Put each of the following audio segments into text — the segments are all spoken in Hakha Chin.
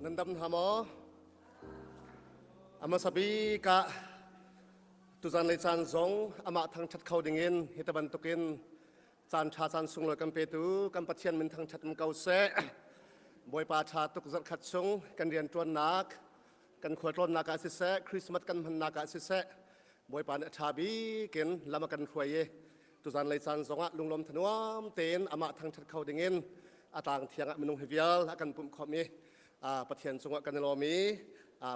Nan dam hna maw? A hmasa bik ah tuzan lei caan zong amah thangṭhat kho dingin hi te bantukin caan ṭha caan sunglawi kan petu kan Pathian min thangṭhat um ko seh. Bawipa ṭha tuk zarhkhat chung kan rianṭuannak kan khualtlawnnak ah siseh Christmas kan hmannak ah siseh Bawipa nih a ṭha bik in lam a kan hruai i tuzan lei caan zongah lunglawm thanuam tein amah thangṭhat kho dingin a tlang thiang ah minung hi vial a kan pumh khawm i Pathian cungah kan i lawm i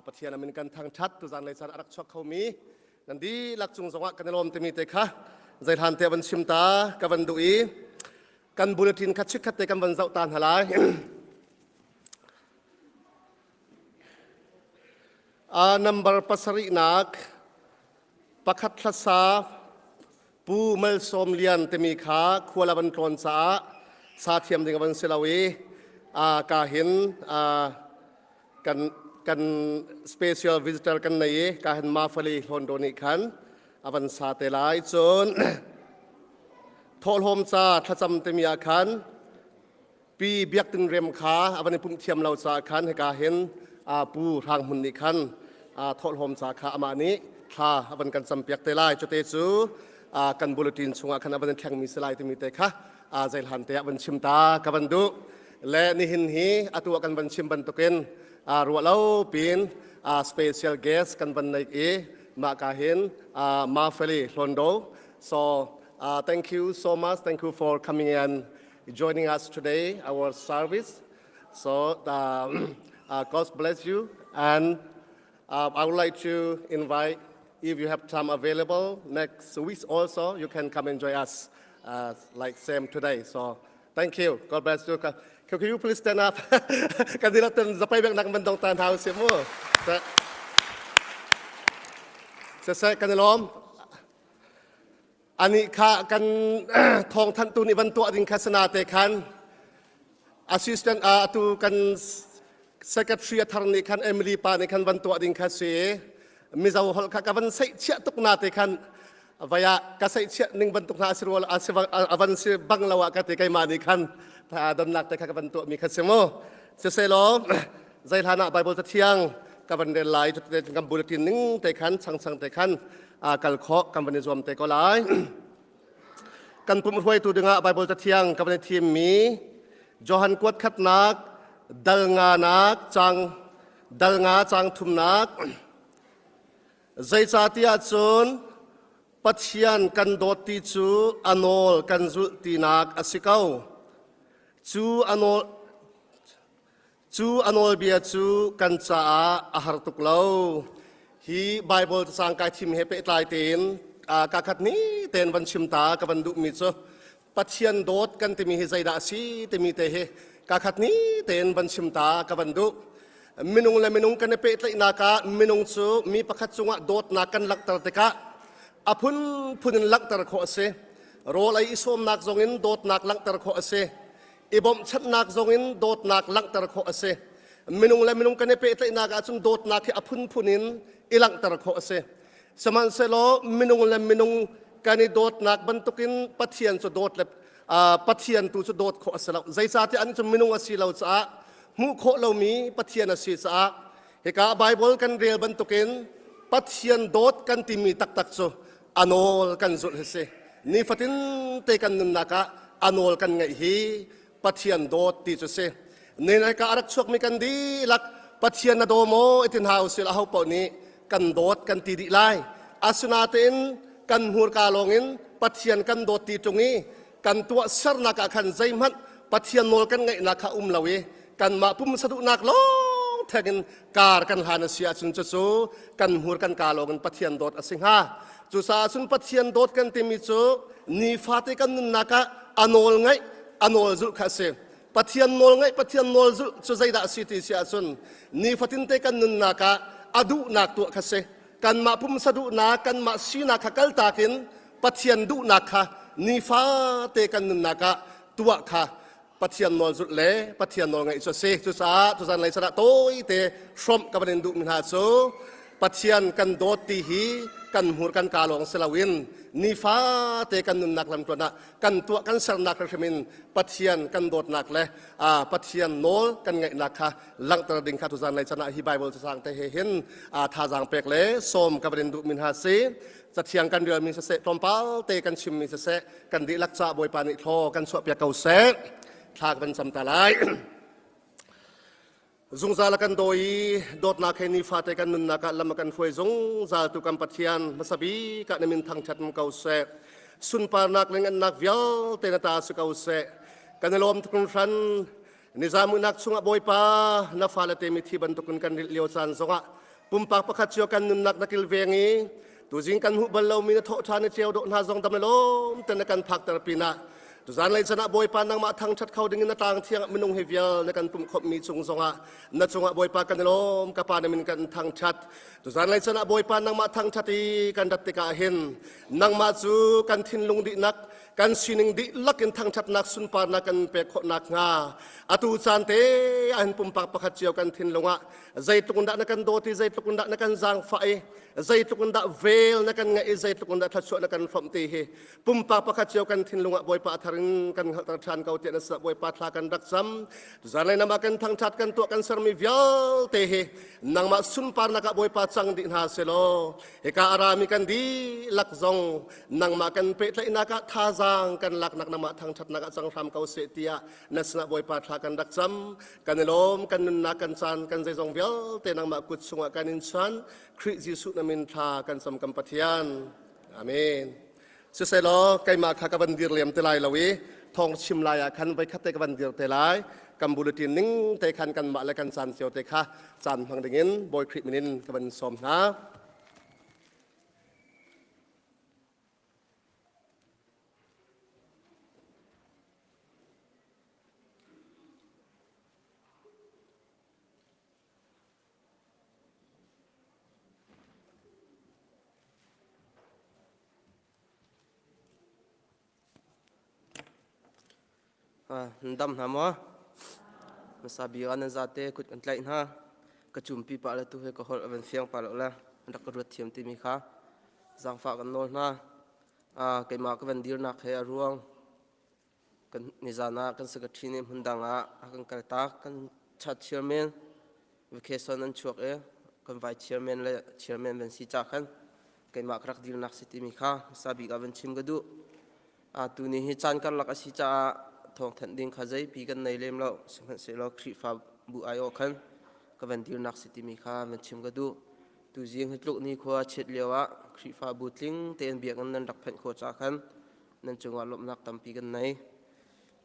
Pathian a min kan thangṭhat. Tuzan lei caan a rak chuak khomi nan dihlak cung zongah kan i lawm timi te kha zeihlan te van chim ta ka van duh i kan bulletin kha chikkhat te kan van zoh ta hna lai. Number pasarihnak pakhat hlasa Pu Mal Sawm Lian timi kha khual a van tlawn caah sa thiam ding a van si lo i ka hin kan kan special visitor kan nei i ka hin Mafali Hlawn nih khan a van sa te lai. Cun thawhlawm ca thlacam timi ah khan Pi Biak Tin Rem kha a van i pumh thiam lo caah khan hika hin Pu Hrang Hmun nih khan thawhlawm ca kha amah nih thla a van kan campiak te lai. Cute cu kan bulletin chungah khan a van i thlengmi si lai timi te kha zeihlan te ah van chim ta ka van duh. Le nihin hi atu ah kan van chim bantukin ruah lo pin special guest kan van neik i mah ka hin Mafeli Hlondo. So thank you so much. Thank you for coming and joining us today, our service. So God bless you. And I would like to invite, if you have time available, next week also, you can come and join us like same today. So thank you. God bless you. Can you please stand up? Kan dilak ten zapai bek nak ban dong tan hau si mu. Se kan lom. Anih kha kan thawngthanhtu nih van tuah ding kha sana te khan assistant atu kan secretary a thar nih khan Emily pa nih khan van tuah ding kha si. Mizo holh kha ka van seih chiah tuk na te khan vaya ka seih chiah ning bantuk hna asi rual avan si bang lo ah ka ti keimah nih khan donnak te kha ka van tuah mi kha si mu. Siselaw zei hlan ah Bible cathiang ka van rel lai kan bulletin ning te khan chang chang te khan kal khawh kan van i zuam te ko lai. Kan pumh hruaitu dingah Bible cathiang ka van i thimmi Johan kuat khatnak dal nga nak cang dal nga cang thumnak. Zeicahtiah cun Pathian kan dawt ti cu a nawl kan zulh tinak a si ko. Cu a nawl Cu a nawlbia cu kan caah a har tuk lo. Hi Baibal cacang kai thim he pehtlai tein ka khat ni tein van chim ta ka van duhmi cu Pathian dawt kan timi hi zeidah a si timi te hi ka khat ni tein van chim ta ka van duh. Minung le minung kan i pehtlaihnak ah minung cu mi pakhat cungah dawtnak kan langhter tikah a phunphun in langhter khawh a si. Rawl ei i sawmnak zongin dawtnak langhter khawh a si. I bawmhchanhnak zongin dawtnak langhter khawh a si. Minung le minung kan i pehtlaihnak ahcun dawtnak hi a phunphun in i langhter khawh a si. Sihmanhsehlaw minung le minung kan i dawtnak bantukin Pathian cu dawt le Pathian tu cu dawt khawh a si lo. Zeicahtiah an cu minung a si lo caah hmuh khawh lomi Pathian a si caah hika Bible kan rel bantukin Pathian dawt kan timi taktak cu a nawl kan zulh hi si. Nifatin te kan nunnak ah a nawl kan ngaih hi Pathian dawt ti cu si. Nenai ka a rak chuakmi kan dihlak Pathian na daw maw itin hau sil aho paoh nih kan dawt kan ti dih lai. Asinain kan hmurka lawngin Pathian kan dawt ti ṭung i kan tuahsernak ah khan zeihmanh Pathian nawl kan ngaihnak kha um lo i kanmah pumsa duhnak lawng theng in kar kan hlan a si ahcun cucu kan hmur kan ka lawng in Pathian dawt a si hnga. Cucaah cun Pathian dawt kan timi cu nifate kan nunnak ah a nawl ngaih a nawl zulh kha a si. Pathian nawl ngaih Pathian nawl zulh cu zeidah a si ti si ahcun nifatinte kan nunnak ah a duhnak tuah kha si. Kanmah pumsa duhnak kanmah sinak kha kaltak in Pathian duhnak kha nifate kan nunnak ah tuah kha Pathian nawl zulh le Pathian nawl ngaih cu a si. Cucaah tuzan lei can ah tawite hrawmh ka van in duhmi hna cu Pathian kan dawt ti hi kan hmur kan ka lawng si loin nifate kan nunnak lamtluan ah kan tuah kan sernak hrimhrim in Pathian kan dawtnak le Pathian nawl kan ngaihnak kha langhter ding kha tuzan lei chan ah hi Bible cacang te he hin thazaang pek le sawm ka van in duh min ha si. Cathiang kan relmi siseh, tlawmpal te kan chimmi siseh, kan dihlak ca Bawipa nih thlaw kan chuahpiak ko seh. Thla ka van cam ta lai. Zungzal a kan dawi i dawtnak he nifate kan nunnak ah lam a kan hruai zungzal tu kan Pathian hmasa bik ah na min thangṭhat ko seh. Sunparnak le ngannak vialte na ta si ko seh. Kan i lawm tuk hran. Nizamunak chungah Bawipa na fale te mithi bantukin kan rilh lio caan zongah pumpak pakhat cio kan nunnak na kilveng i tuzing kan hmuh bal lomi na thawh ṭhan i ceu dawh hna zong dam le lawm ten na kan phakter pinah tuzan lei chan ah Bawipa nangmah thangṭhat kho ding in na tlang thiang ah minung hi vial na kan pumh khawmhmi cung zongah na cungah Bawipa kan i lawm. Ka pa na min kan thangṭhat. Tuzan lei chan ah Bawipa nangmah thangṭhat i kan rat tikah hin nangmah cu kan thinlung dihnak kan sining dihlak in thangṭhatnak sunparnak kan pek khawh nakhnga atu caan te ah hin pumpak pakhat cio kan thinlung ah zeitluk in dah na kan dawt i zeitluk in dah na kan zaangfah i zeitluk in dah vel na kan ngaih i zeitluk in dah thluachuah na kan hrawmh ti hi pumpak pakhat cio kan thinlung ah Bawipa thar in kan hngalhter ṭhan ko tiah na Bawipa thla kan rak cam. Zanlei nama kan thangṭhat kan tuah kan sermi vialte hi nangmah sunparnak ah Bawipa cang dih hna selaw hika a rami kan dihlak zong nangmah kan pehtlaihnak ah thazaang kan laknak nangmah thangṭhatnak ah cang hram ko seh tiah na sinah Bawipa thla kan rak cam. Kan i lawm. Kan nunnak, kan caan, kan zeizong vialte nangmah kut chungah kan in chan. Khrih Jesuh na min thla kan cam, kan Pathian. Amen. Siselaw keimah kha ka van dir lem te lai lo i thawng chim lai ah khan voi khat te ka van dir te lai. Kan bulletin ning te khan kanmah le kan caan cio te kha caan hmang dingin Bawi Khrih min in ka van sawm hna. Nan dam hna maw? Hmasa bik ah nan zate kut kan tlaih hna. Ka cumpi pah le tu he ka holh a van fiang pah lo le an rak ka ruat thiam timi kha zaangfah kan nawl hna. Keimah ka van dirnak he a ruang Kan nizan ah kan secretary nih hmundang ah a kan kaltak. Kan chat chairman vacation an chuak i kan vice chairman le chairman van si ca khan keimah ka rak dirnak si timi kha hmasa bik ah van chim ka duh. Atu ni hi caan karlak a si caah thawngthanh ding kha zeipi kan nei lem lo. Sihmanhsehlaw Khrihfabu aiawh khan ka van dirnak si timi kha van chim ka duh. Tuzing hi tluk ni khua chiat lio ah Khrihfabu tling tein biakinn nan rak phanh khawh caah khan nan cungah lawmhnak tampi kan nei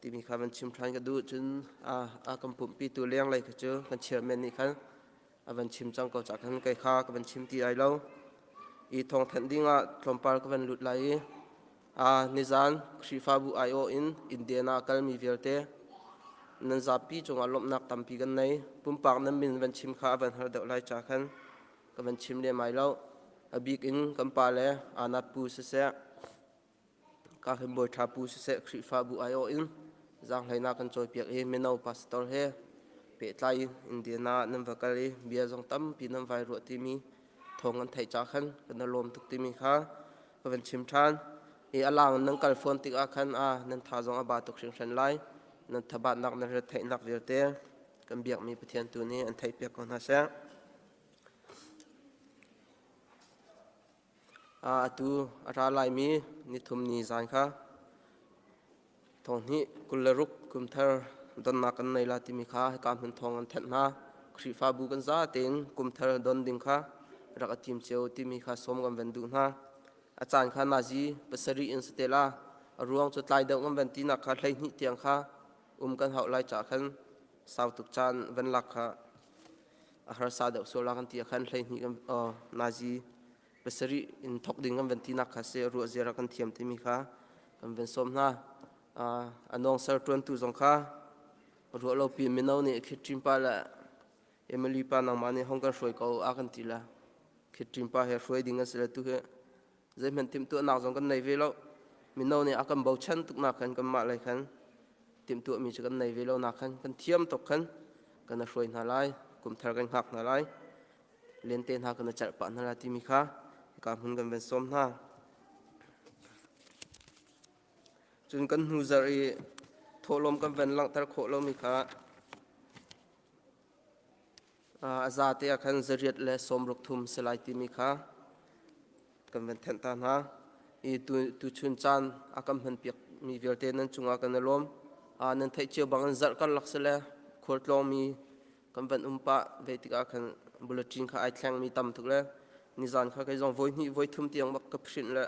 timi kha van chim ṭhan ka duh. Cun a kan pumhpitu lenglei kha cu kan chairman nih khan a van chim cang ko cah khan kei kha ka van chim ti lai lo. I thawngthanh ding ah tlawmpal ka van lut lai i nizan Khrihfabu aiawh in Indiana kalmi vialte nan zapi cungah lawmhnak tampi kan nei. Pumpak nan min van chim kha a van har deuh lai ca khan ka van chim lem ai lo. A bik in kan pa le Anat pu siseh, Ka hin bawi ṭha pu siseh Khrihfabu aiawh in zaanghleinak kan cawipiak i mino pastor he pehtlai in Indiana ah nan va kal i bia zong tampi nan vai ruah timi thawng kan theih ca khan kan i lawm tuk timi kha ka van chim ṭhan. I a lang nan kal fawn tikah khan a nan tha zong a ba tuk hringhran lai. Nan thabatnak nan retheihnak vialte kan biakmi Pathian tu nih an theihpiak ko hna seh. Atu a ra laimi nithum ni zan kha thonghnih 26 kumthar donnak kan nei la timi kha hika hmun thawng an thanh hna. Khrihfabu kan za tein kumthar don ding kha rak a tim cio timi kha sawm kan van duh hna. A caan kha nazi pasarih in si te la. A ruang cu tlai deuh kan van tinak kha 12 tiang kha um kan hauh lai ca khan sau tuk caan van lak kha a harsa deuh sual la kan ti ah khan 12 kan nazi pasarih in thok ding kan van tinak kha si ruah ziara kan thiam timi kha kan van sawm hna. A nawng ser tuantu zong kha ruah lo pi mino nih khitrim pa le Emily pa nangmah nih hong kan hruai ko a kan ti la. Khitrim pa he hruai ding an si le tu hi zeihmanh timhtuahnak zong kan nei ve lo. Mino nih a kan bochan tuk nak khan kanmah lei khan timhtuahmi cu kan nei ve lo nak khan kan thiam tuk khan kan hruai hna lai, kumthar kan hngak hna lai, lente hna kan celh pah hna lai timi kha. Hika hmun kan van sawm hna. Cun kan hnu zarh i thawhlawm kan van langhter khawh lomi kha a zate ah khan zariat le sawmruk thum si lai timi kha kan van thenh ta hna. I tuchun caan a kan hmanpiak mi vialte nan cungah kan i lawm. Nan theih cio bangin zarh karlak si le khualtlawngmi kan van um pah ve tikah khan bulletin kha ai thlengmi tam tuk le nizan kha kei zong voi hnih voi thum tiang bak ka print le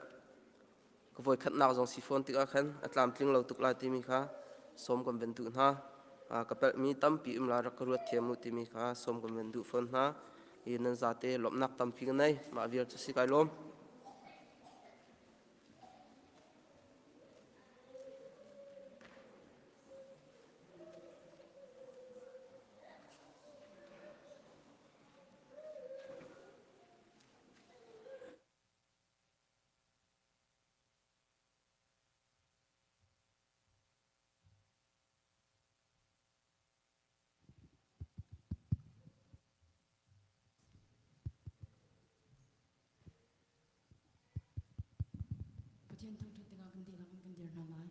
ka voi khatnak zong si fawn tikah khan a tlamtling lo tuk lai timi kha sawm kan van duh hna. Ka pelhmi tampi um la rak ka ruat thiam u timi kha sawm kan van duh fawn hna. I nan zate lawmhnak tampi ka nei. Mah vial cu si kai lawm. Pathian thangṭhat tikah kan dihlak in kan dir hna lai.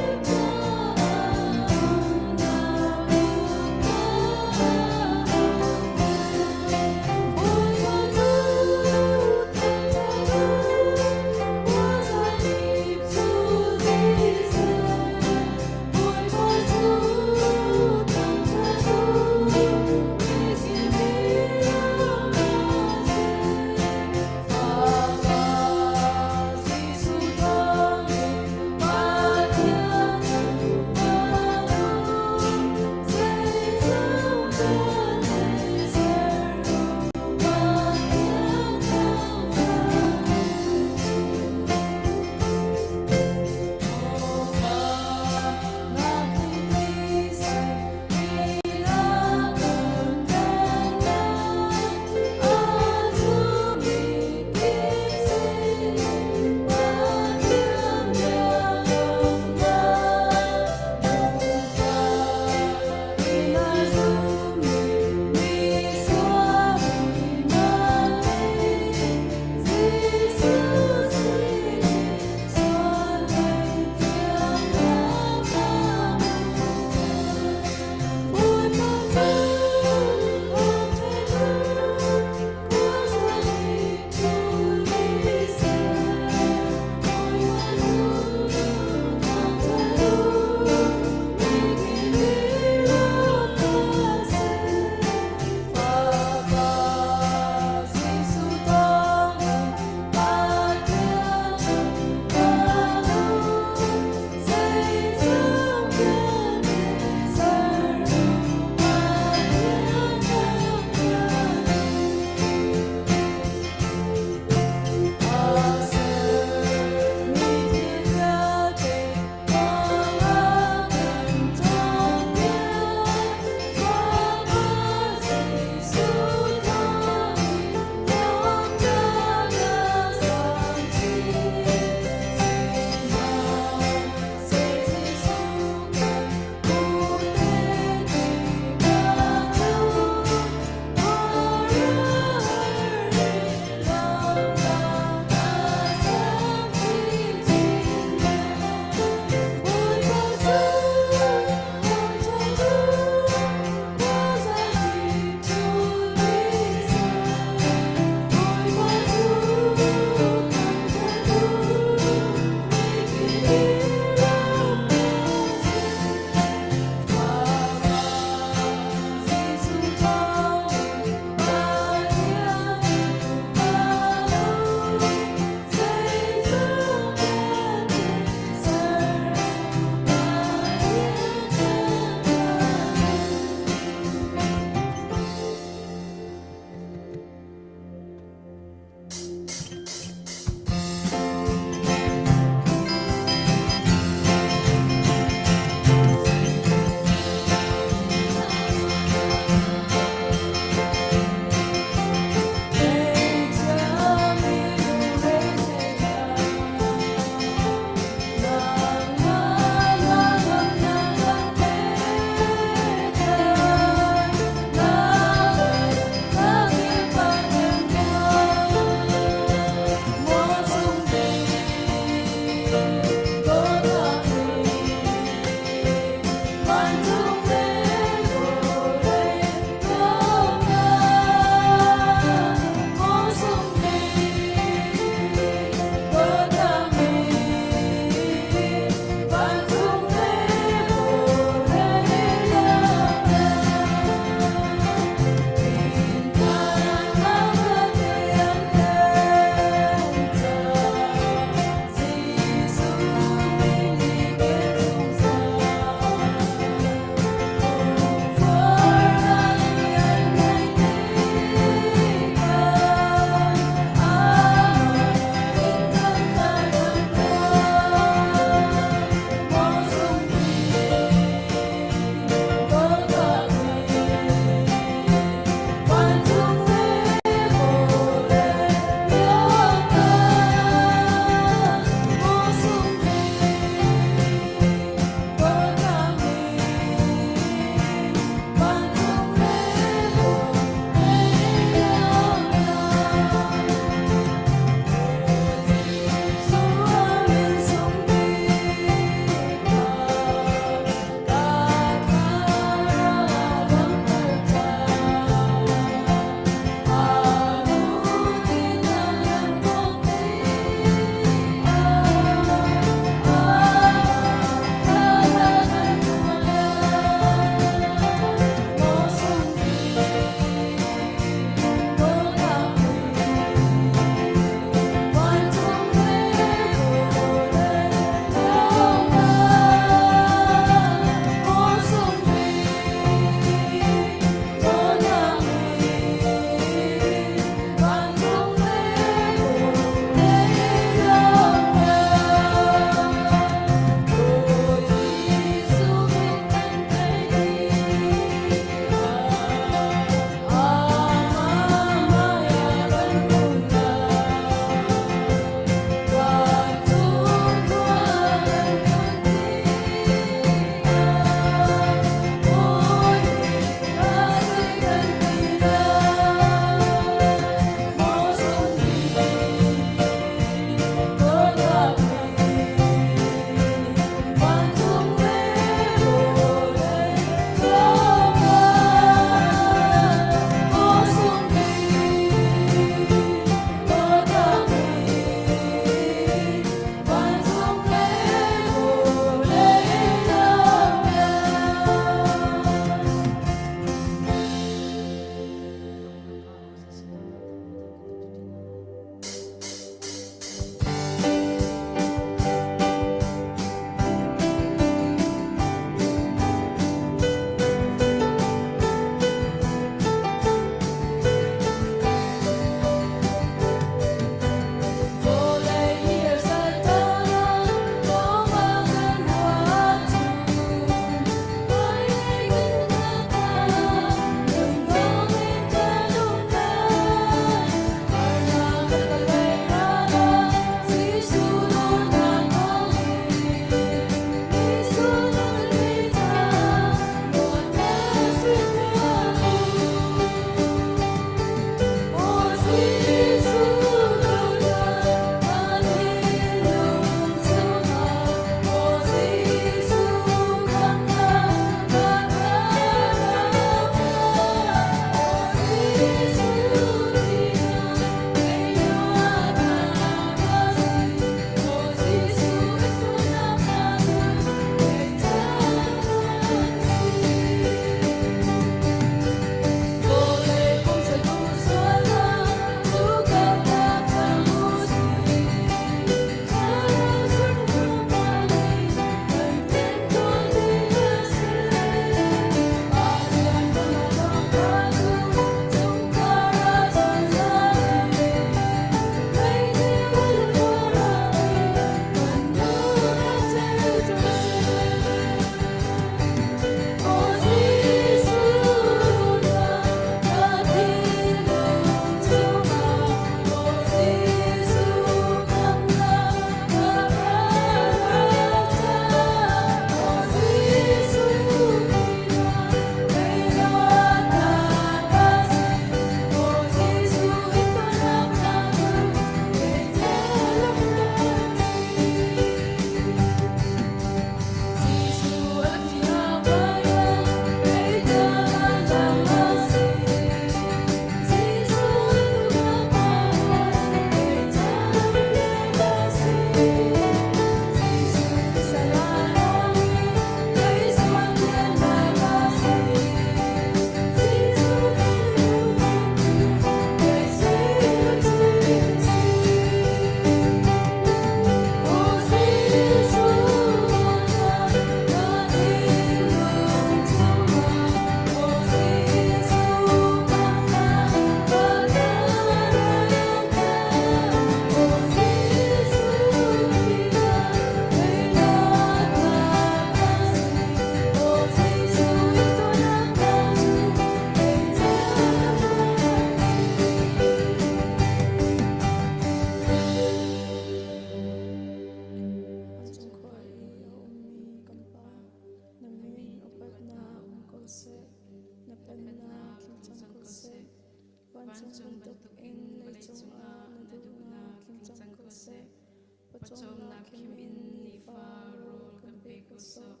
Khim in nifa rawl kan pe ko sawh.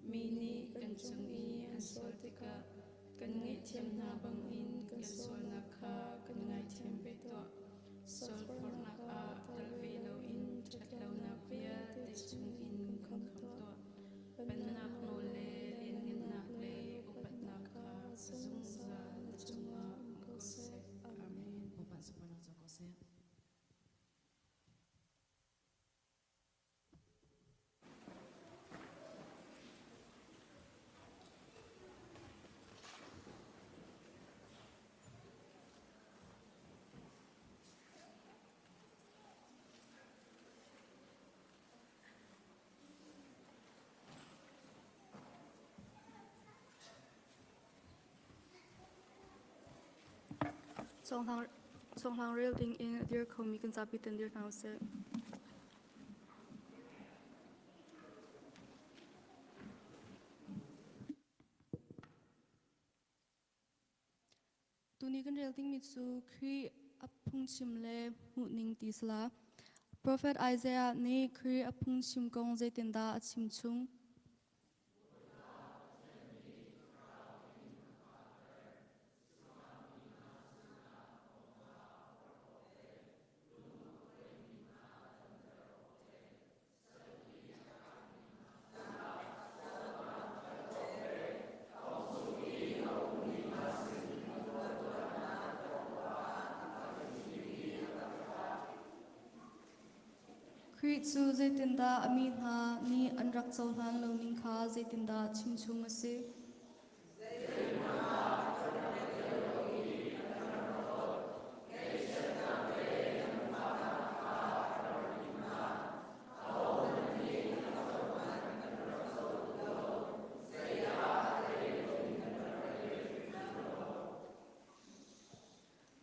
Mi nih kan cung i an sual tikah kan ngaihthiam hna bangin kan sualnak kha kan ngaithiam ve tuah. Sualphornak ah tel ve loin ṭhatlonak vialte chungin kan khamh tuah. Pennak nawl le lianhngannak le upatnak kha zungzal na cungah um ko seh. Amen. Bawipa sunparnak co ko seh. Cawnghlang rel ding in a dir khomi kan zapi ten dir hna usih. Tuni kan rel dingmi cu Khrih a phungchim le hmuhning ti sala. Profet Isaiah nih Khrih a phungchim kong zeitindah a chimchung? Khrih cu zeitindah a mi hna nih an rak cohlan lo ning kha zeitindah chimchung a si?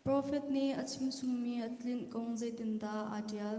Profet nih a chimchungmi a tlinh kong zeitindah aa ṭial?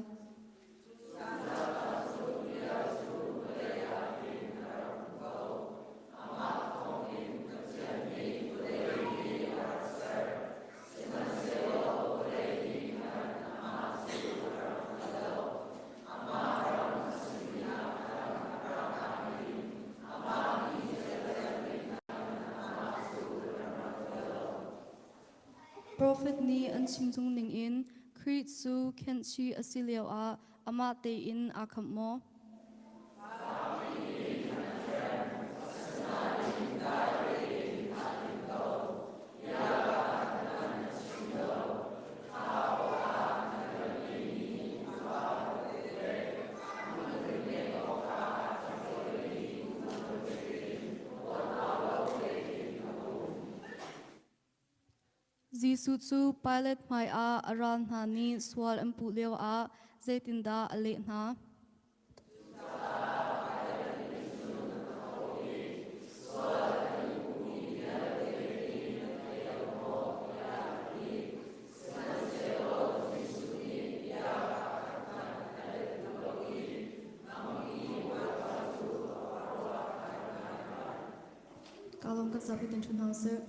Profet nih an chimchung ningin Khrih cu khenhchih a si lioah amah tein aa khamh maw? Jesuh cu Pilat hmaiah a ral hna nih sual an puh lioah zeitindah a leh hna? Ka lawm kan zapi ten ṭhu hna usih.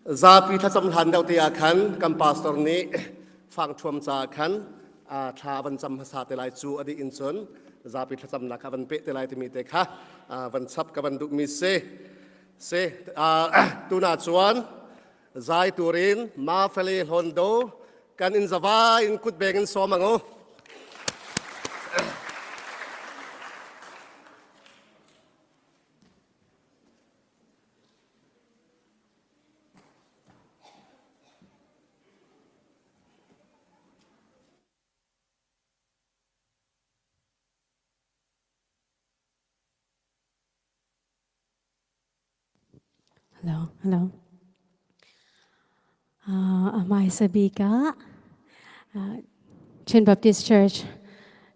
Zapi thlacam hlan deuh te ah khan kan pastor nih fangṭhuam ca khan thla a van cam hmasa te lai cu a dih in cun zapi thlacamnak kha a van peh te lai timi te kha van chap ka van duhmi si. Si tuna chuan zai turin ma feli hlondo kan in zawai in kut beng in sawm angu. Hello, hello. Uh, hmaisa bik ah Chin Baptist Church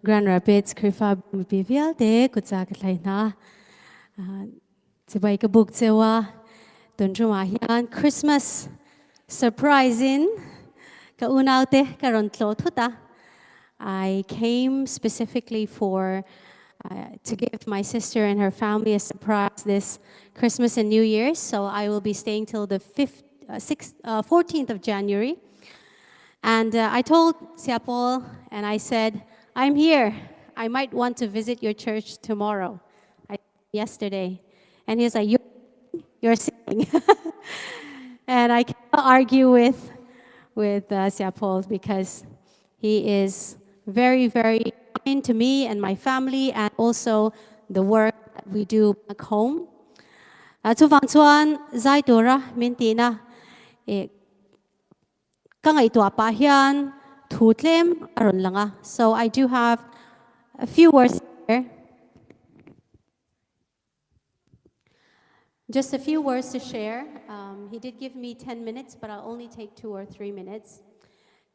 Grand Rapids Khrihfa mipi vialte kutza ka thlai hna. Chibai ka buk chewa tun ah hian Christmas surprise in. Ka unau te ka ron tlo thuta. I came specifically for to give my sister and her family a surprise this Christmas and New Year's. So I will be staying till the 5th, 6th, 14th of January. And I told Siapol and I said, I'm here. I might want to visit your church tomorrow. I, yesterday. And he was like, You're, you're singing. and I cannot argue with, with Siapol because he is very, very kind to me and my family and also the work that we do back home. Chuvang chuan zai tura min ti na e ka ngaihtuah pah hian thu tlem a rawn lang a. So I do have a few words here. Just a few words to share. He did give me 10 minutes, but I'll only take 2 or 3 minutes.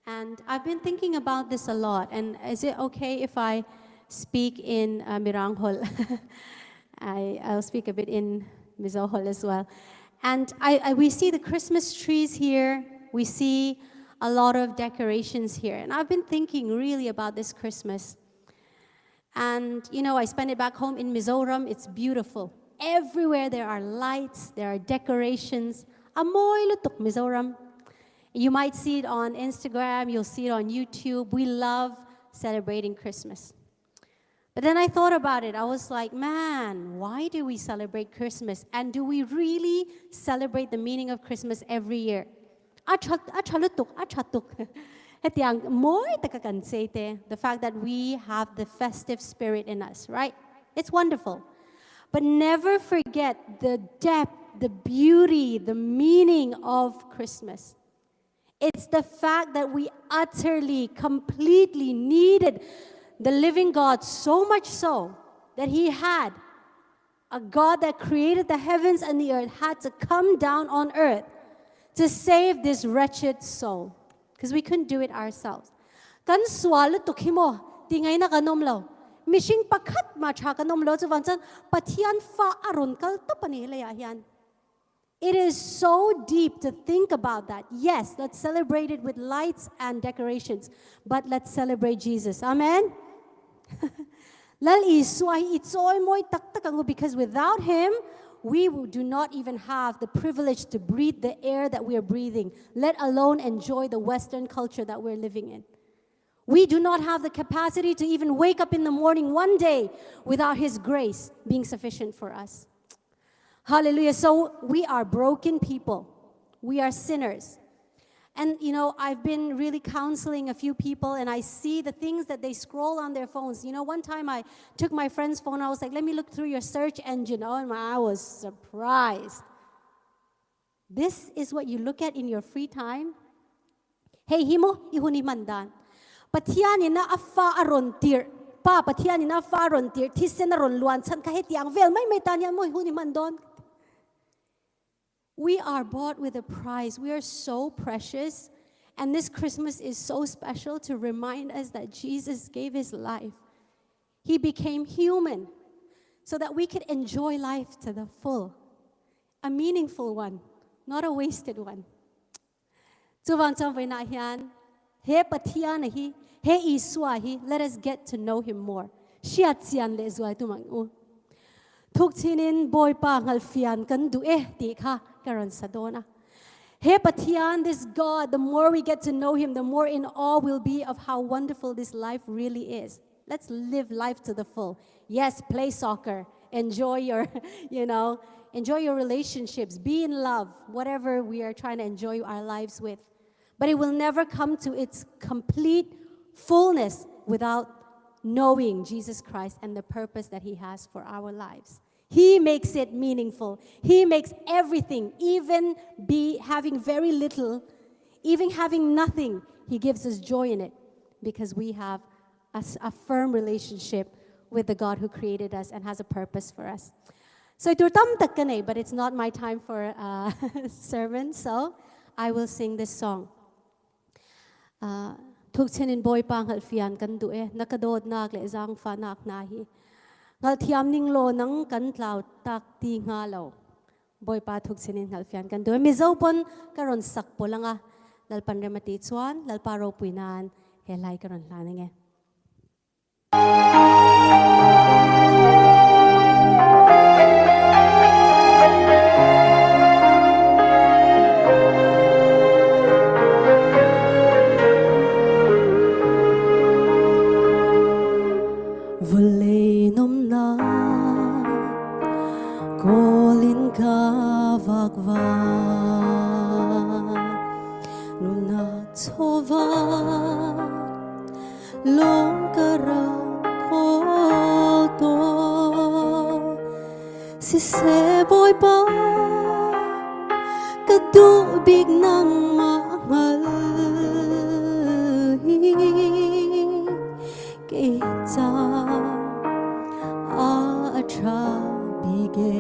And I've been thinking about this a lot. And is it okay if I speak in Mirang Hol? I'll speak a bit in Mizo Hol as well. And we see the Christmas trees here. We see a lot of decorations here. And I've been thinking really about this Christmas. And, you know, I spend it back home in Mizoram. It's beautiful. Everywhere there are lights, there are decorations. A mawi lutuk Mizoram. You might see it on Instagram, you'll see it on YouTube. We love celebrating Christmas. But then I thought about it. I was like, man, why do we celebrate Christmas? And do we really celebrate the meaning of Christmas every year? A tha lutuk, a tha tuk. Hetiang mawi taka kan chei te, the fact that we have the festive spirit in us, right? It's wonderful. But never forget the depth, the beauty, the meaning of Christmas. It's the fact that we utterly, completely needed the living God so much so that He had a God that created the heavens and the earth had to come down on earth to save this wretched soul because we couldn't do it ourselves. Kan sual lutuk hi maw ti ngaihna kan awm lo. Mihring pakhat mah tha kan awm lo chuvang chuan Pathian fa a rawn kal tawp a ni helaiah hian. It is so deep to think about that. Yes, let's celebrate it with lights and decorations, but let's celebrate Jesus. Amen? Lal Isua hi i chawi mawi tak tak ang u because without him, we do not even have the privilege to breathe the air that we are breathing, let alone enjoy the Western culture that we're living in. We do not have the capacity to even wake up in the morning one day without His grace being sufficient for us. Hallelujah. So we are broken people. We are sinners. And you know, I've been really counseling a few people and I see the things that they scroll on their phones. You know, one time I took my friend's phone, I was like, let me look through your search engine. Oh, and I was surprised. This is what you look at in your free time? Hei hi maw i hun i hman dan? Pathian in a fa a rawn tirh, Pa Pathian in a fa a rawn tirh, thisen a rawn luan chhan kha hetiang vel mai mai tan hian maw i hun i hman dawn? We are bought with a price. We are so precious. And this Christmas is so special to remind us that Jesus gave his life. He became human so that we could enjoy life to the full. A meaningful one, not a wasted one. Chuvang chuan vawiinah hian he Pathiana hi, he Isua hi, let us get to know him more. Hriat chian leh zual tum ang u. Thuk chinin Bawipa ngalfian kan duh e tih kha ka rawn sa dawn a. He Pathian, this God, the more we get to know him, the more in awe we'll be of how wonderful this life really is. Let's live life to the full. Yes, play soccer, enjoy your, you know, enjoy your relationships, be in love, whatever we are trying to enjoy our lives with. But it will never come to its complete fullness without knowing Jesus Christ and the purpose that he has for our lives. He makes it meaningful. He makes everything, even be having very little, even having nothing, he gives us joy in it because we have a, a firm relationship with the God who created us and has a purpose for us. So tur tam tak ka nei, but it's not my time for a sermon, so I will sing this song. Thuk chenin Bawipa hngalhfian kan duh e, na ka dawtnak le zaangfahnak hna hi hngalhthiam ning law nang kan tlau tak ti hnga lo. Bawipa thuk chenin hngalhfian kan duh e. Mizo pon ka ron sak pol anga. Lalpan rem a ti chuan Lalpa ropui nan he lai ka ron hlan ange. Vawlei nomnak kawl in ka vakva nunak chawva lawng ka rak kawl tawn siseh Bawipa ka duh bik nangmah hngal hi kei ca a ṭha bik e.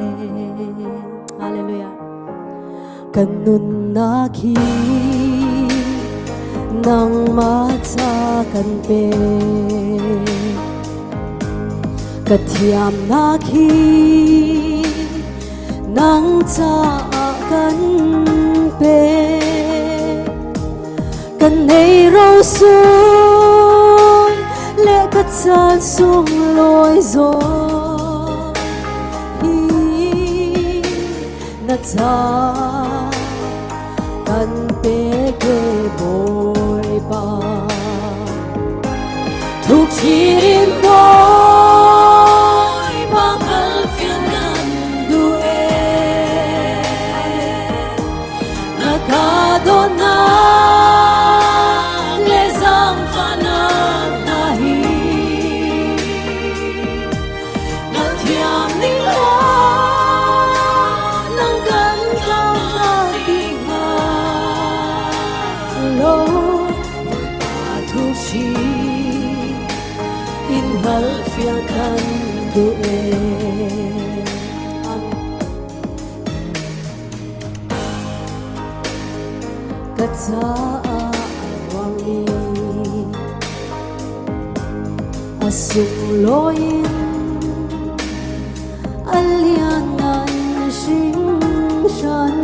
Hallelujah. Kan nunnak hi nangmah ca kan pe. Ka thiamnak hi nang caah kan pe. Kan nei ro sung le ka caan sunglawi zawn hi na ca kan pek e Bawipa. Thuk chin Bawipa hngalhfian kan duh e. Na ka dawtnak le zaangfahnak hna hi hngalhthiam ning law nang kan tlangtlak ti hnga lo. Bawipa thuk in hngalhfiang kan duh e. Amen. Ka caah a ruangmi a sunglawi in a lianngan hringhran.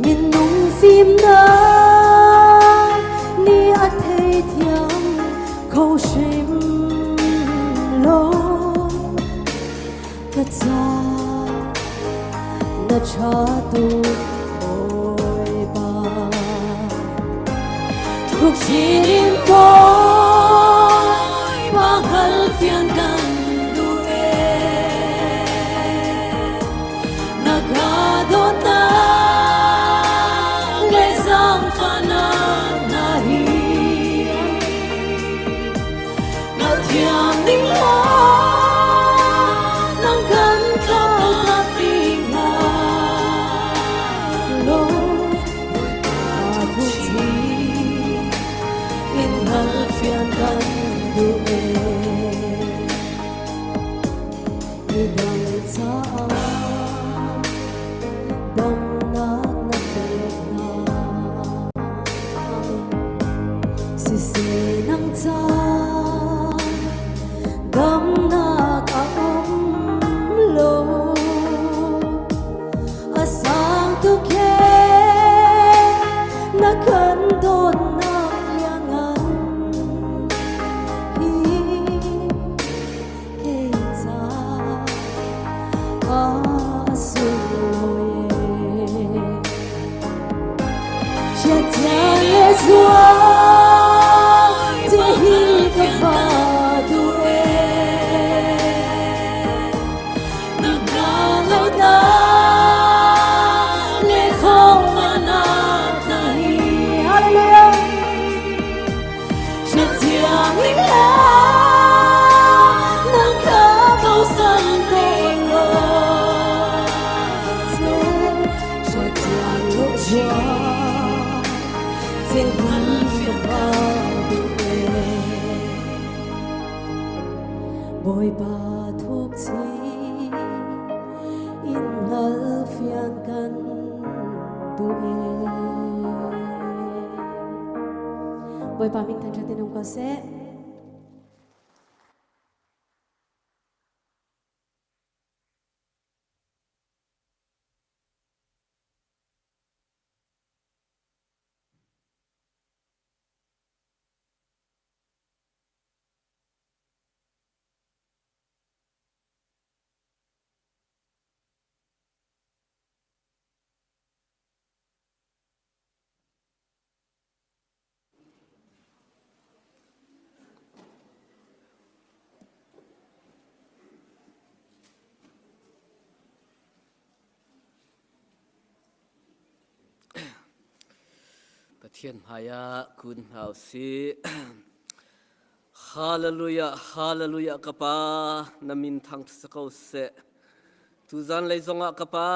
Minung fimnak nih a theithiam kho hrim lo. Ka ca na ṭha tuk Bawipa. Thuk chin Bawipa hngalhfian kan duh e. Na ka dawtnak le zaangfahnak hna hi hngalhthiam ning law nang kan tlangtlak ti hnga lo. Bawipa thuchi in hngalhfian kan duh e. Midang caah damnak na pek hna. Amen. Siseh nang ca damnak a um lo. A sang tuk he na kan dawtnak lianngan hi kei ca a sunglawi e. Chiathiang le zual ti hi ka va duh e. Na ka lo na le thawngnak hna hi. Hallelujah. Chiathiang ning la nang ka bosan ko lo. Chiathiang lo zual tin hngal ka duh e. Bawipa thuk chin in hngalhfian kan duh e. Bawipa min thangṭhat in um ko seh. Pathian hmaiah kun hna usih. Hallelujah, hallelujah ka pa, na min thang sa ko seh. Tuzan lei zongah ka pa,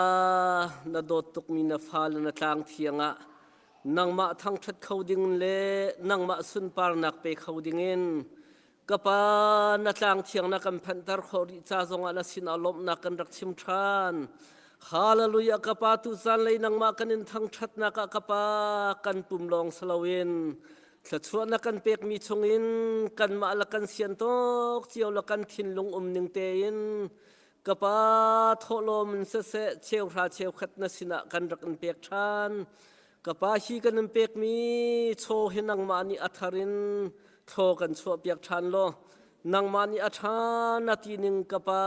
na dawt tukmi na fa le na tlang thiang ah nangmah thangṭhat kho ding le nangmah sunparnak pe kho dingin Ka pa, na tlang thiang na kan phanhter khawh rih ca zongah na sinah lawmhnak kan rak chim ṭhan. Hallelujah ka pa tu zanlei nangmah kan in thangṭhatnak ah ka pa kan pum lawng si loin thluachuah na kan pekmi chungin kanmah le kan sian tawk cio le kan thinlung um ning tein ka pa thawhlawm in siseh cheuhra cheukhat na sinah kan rak in pek ṭhan. Ka pa hi kan in pekmi chaw hi nangmah nih a thar in thlaw kan chuahpiak ṭhan law nangmah nih a ṭha na ti ning ka pa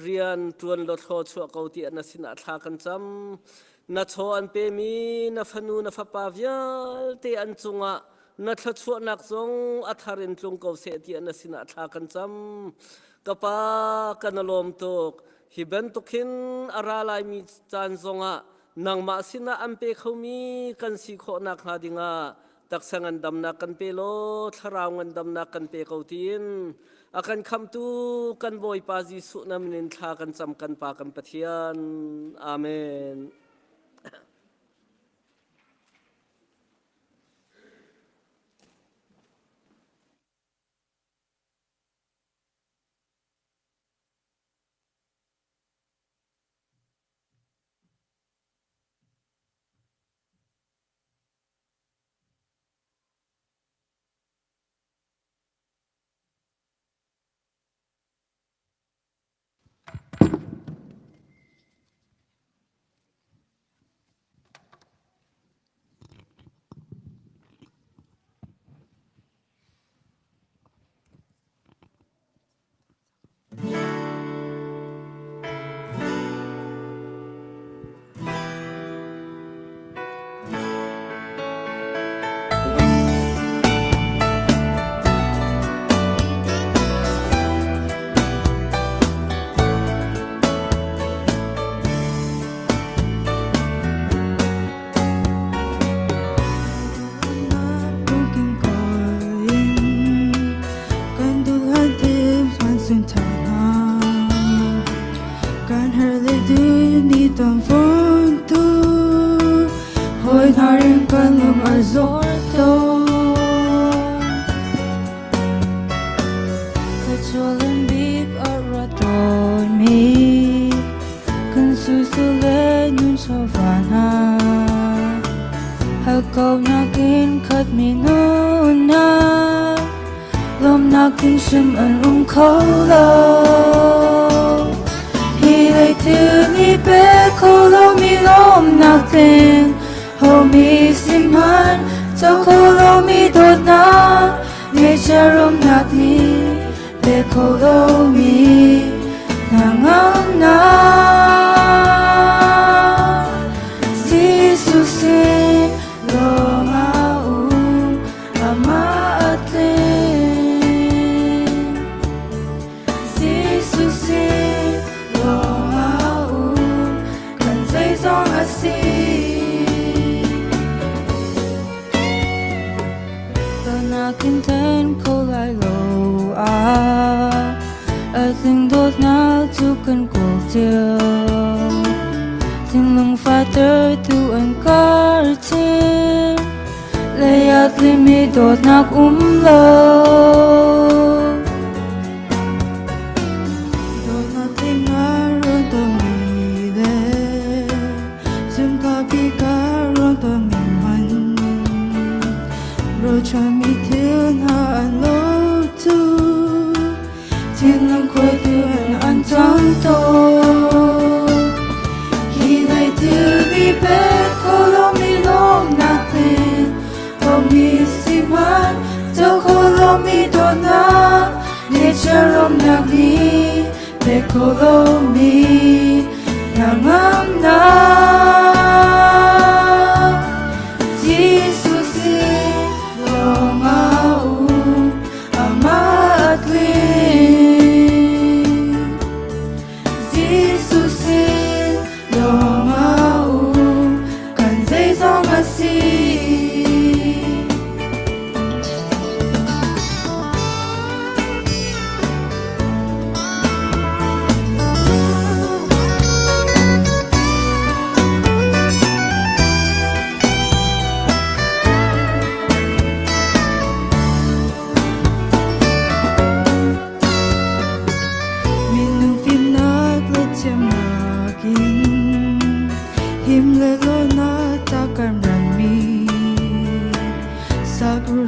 rian ṭuan law thlaw chuah ko tiah na sinah thla kan cam. Na chaw an pemi na fanu na fapa vialte an cungah na thluachuahnak zong a thar in tlung ko seh tiah na sinah thla kan cam. Ka pa kan lawm tuk. Hi bantuk hin a ra laimi caan zongah nangmah sinah an pe khomi kan si khawh nakhnga dingah taksa ngandamnak kan pe law thlarau ngandamnak kan pe ko tiin a kan khamhtu kan Bawipa Jesuh na min in thla kan cam kan Pa kan Pathian. Amen.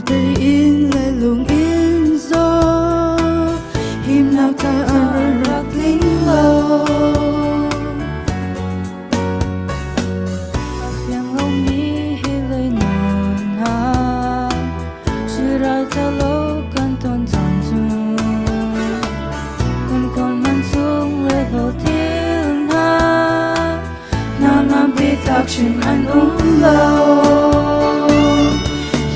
Tein le lung in zaw himnak caah rak tling lo. A fiang lomi hi lei nun ah Sirai lo kan ton caan cu kan kawl man chung level thil hna hna ngampi tlak hrim an um lo.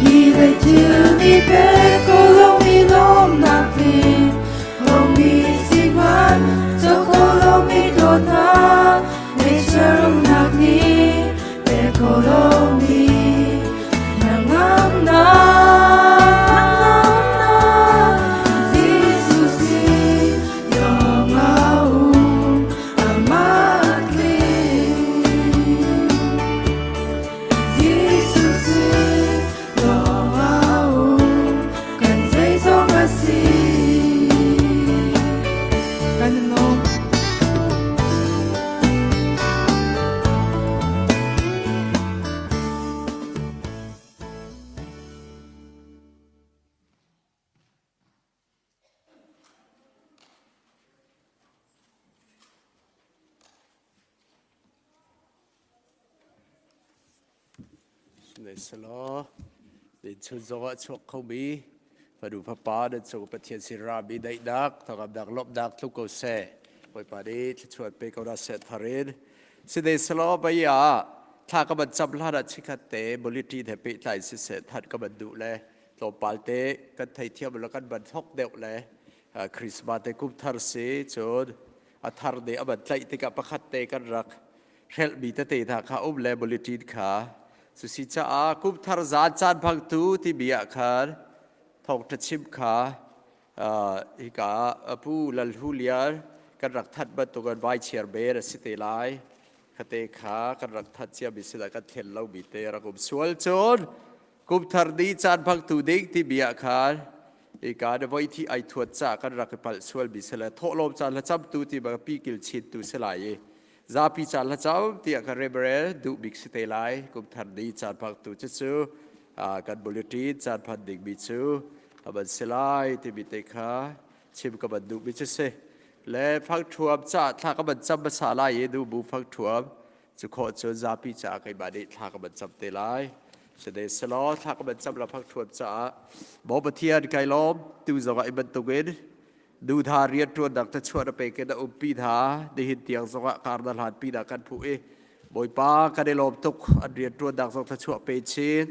Hi lei thil nih pek ko lomi lawmnak tling lomi si hmanh cawk ko lomi dawtnak nature rumnak nih pek ko lomi hnangamnak Jesuh sin lawng a um amah tling. Jesuh sin lawng a um kan zeizong a si. Kan i lawm. Sihmanhsehlaw chun zongah chuak khomi fanu fapa nan cung Pathian sin rami daihnak thawngkamnak lawmhnak tlung ko seh. Bawipa nih thluachuah pe ko hna seh thar in. Sihmanhsehlaw mei ah thla ka van cam hlan ah chikkhat te bulletin he pehtlai siseh thanh ka van duh le tlawmpal te kan theithiam le kan van thok deuh le Christmas te kum thar si cun a thar nih a van tlaih tikah pakhat te kan rak hrelhmi tete hna kha um le bulletin kha cusi caah kum thar zan caan hmangtu timi ah khan thawngṭha chim kha hika pu Lal Hu Lian kan rak that bantuk in vai chiar ber a si te lai khate kha kan rak that cia mi sila kan thlen lo mi te rak um sual cun kum thar ni caan hmangtu ding timi ah khan hika na voi thi ai thuat ca kan rak i palh sual mi sila thawhlawm caan hlacamtu ti bang pi kil chin tu si lai i zapi caan hlacam tiah kan rebrel duh bik si te lai kum thar ni caan hmangtu cucu kan bulletin caan phan ding mi cu a van si lai timi te kha chim ka van duh mi cu si le fangthuam ca thla ka van cam hmasa lai i nu bu fangthuam cu khawh cun zapi caah keimah nih thla ka van cam te lai side selaw thla ka van cam la fangthuam caah Baw Pathian kai lawm tu zongah i bantukin nu tha rianṭuannak te chuah na pek in na umpi hna nihin tiang zongah kar na hlan pi kan phu i Bawipa kan i lawm tuk an rianṭuannak zong thluachuah pe chin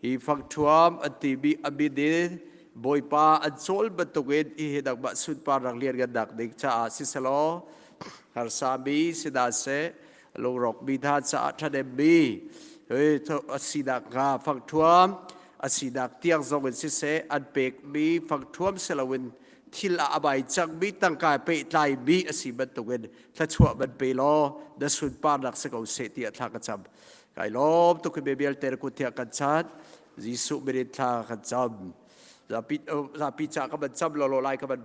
hi fangṭhuam an timi a min in Bawipa an cawl bantukin hi hi nangmah sunpar rak lianngannak ding caah siselaw harsami si hna seh lungrawkmi hna caah ṭhahnemmi a sinak hnga fangṭhuam a sinak tiang zong in siseh an pekmi fangṭhuam si loin thil ah a bai cangmi tangka pehtlaimi a si bantukin thluachuah ban pe law na sunparnak si ko seh tiah thla ka cam kai lawm tuk hi vialte na kut thiah kan chan Jesuh min in thla kan cam zapi zapi ca ka ban cam law law lai ka ban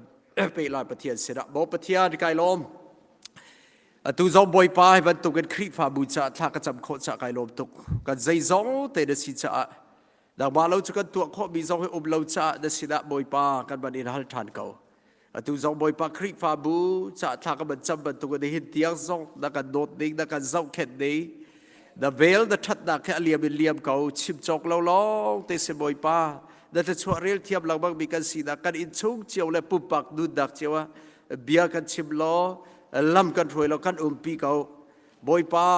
pe lai Pathian sinah maw Pathian kai lawm Atu zong Bawipa hi bantukin Khrihfabu caah thla ka cam khawh caah kai lawm tuk. Kan zeizong te na si caah nangmah lo cu kan tuah khawhmi zong hi um lo caah na sinah Bawipa kan van in hal ṭhan ko. Atu zong Bawipa Khrihfabu caah thla ka van cam bantukin nihin tiang zong na kan dawt ding, na kan zohkhenh ding, na vel na ṭhatnak he a liam in liam ko, chim cawk lo lawng te si Bawipa. Na thluachuah rel thiam lengmang mi kan sinak kan innchung cio le pumpak nunnak cio ah bia kan chim law lam kan hruai law kan umpi ko bawipa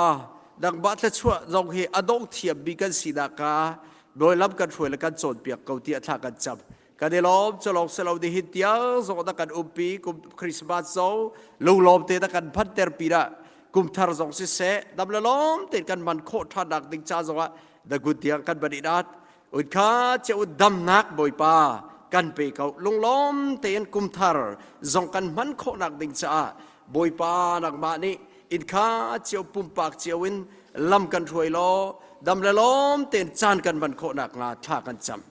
nangmah thluachuah zong hi a dong thiammi kan sinak ka nawi lam kan hruai le kan cawnpiak ko tiah thla kan cam kan i lawm culawng si lo nihin tiang zong na kan umpi kum Christmas zong lunglawm te na kan phanter pinah kum thar zong siseh dam le lawm tein kan man khawh ṭhan nak ding ca zongah the good tiang kan van i dat Utkha che u damnak Bawipa kan pe ko lunglawm tein kumthar zong kan hman khawhnak ding caah Bawipa nangmah nih inkha cio pumpak cio in lam kan hruai law dam le lawm tein caan kan hman khawhnak hnga thla kan cam.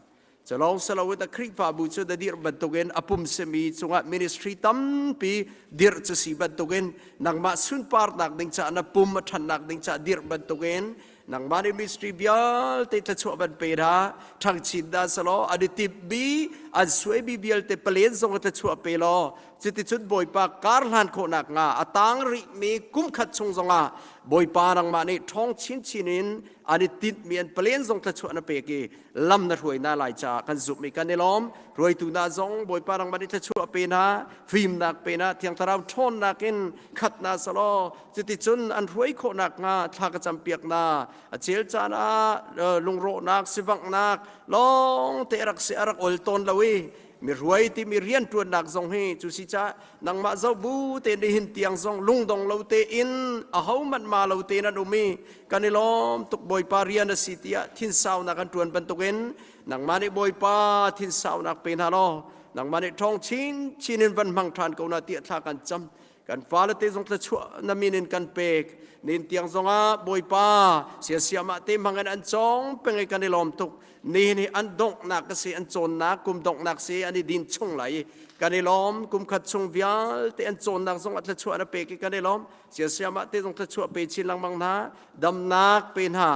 Culawng silo in a Khrihfabu cu na dirh bantukin a pum simi cungah ministry tampi dirh cu si bantukin nangmah sunparnak ding caah na pum a ṭhannak ding caah dirh bantukin. Nangmah nih ministry vialte thluachuah van pe hna. Ṭhangchin dah selaw an i timhmi, an suaimi vialte palen zong thluachuah pe law cuticun Bawipa kar hlan khawhnak hnga a tang rihmi kum khat chung zongah Bawipa nangmah nih ṭhawng chinchin in an i tinhmi an palen zong thluachuah na pek i lam na hruai hna lai caah kan zumh i kan i lawm. Hruaitu hna zong Bawipa nangmah nih thluachuah pe hna, fimnak pe hna, Thiang Thlarau ṭhawnnak in khat hna selaw cuticun an hruai khawh nakhnga thla ka campiak hna. A chel caan ah lungrawhnak, sivanghnak lawng te a rak si a rak ol tawn lo i mi hruai timi rianṭuannak zong hi cu si caah nangmah zoh bu tein nihin tiang zong lungdong lo tein ahohmanh ma lo tein an um i kan i lawm tuk Bawipa rian a si tiah thinsaunak an ṭuan bantukin nangmah nih Bawipa thinsaunak pe hna law nangmah nih ṭhawng chinchin in van hmang ṭhan ko na tiah thla kan cam kan fale te zong thluachuah na min in kan pek nin tiang zongah Bawipa siasiamah te hmangin an cawng peng i kan i lawm tuk nihin hi an donghnak a si an cawnnak kum donghnak si an i din chung lai i kan i lawm kum khat chung vialte an cawnnak zong ah thluachuah na pek i kan i lawm siasiamah te zong thluachuah pe chin lengmang hna damnak pe hna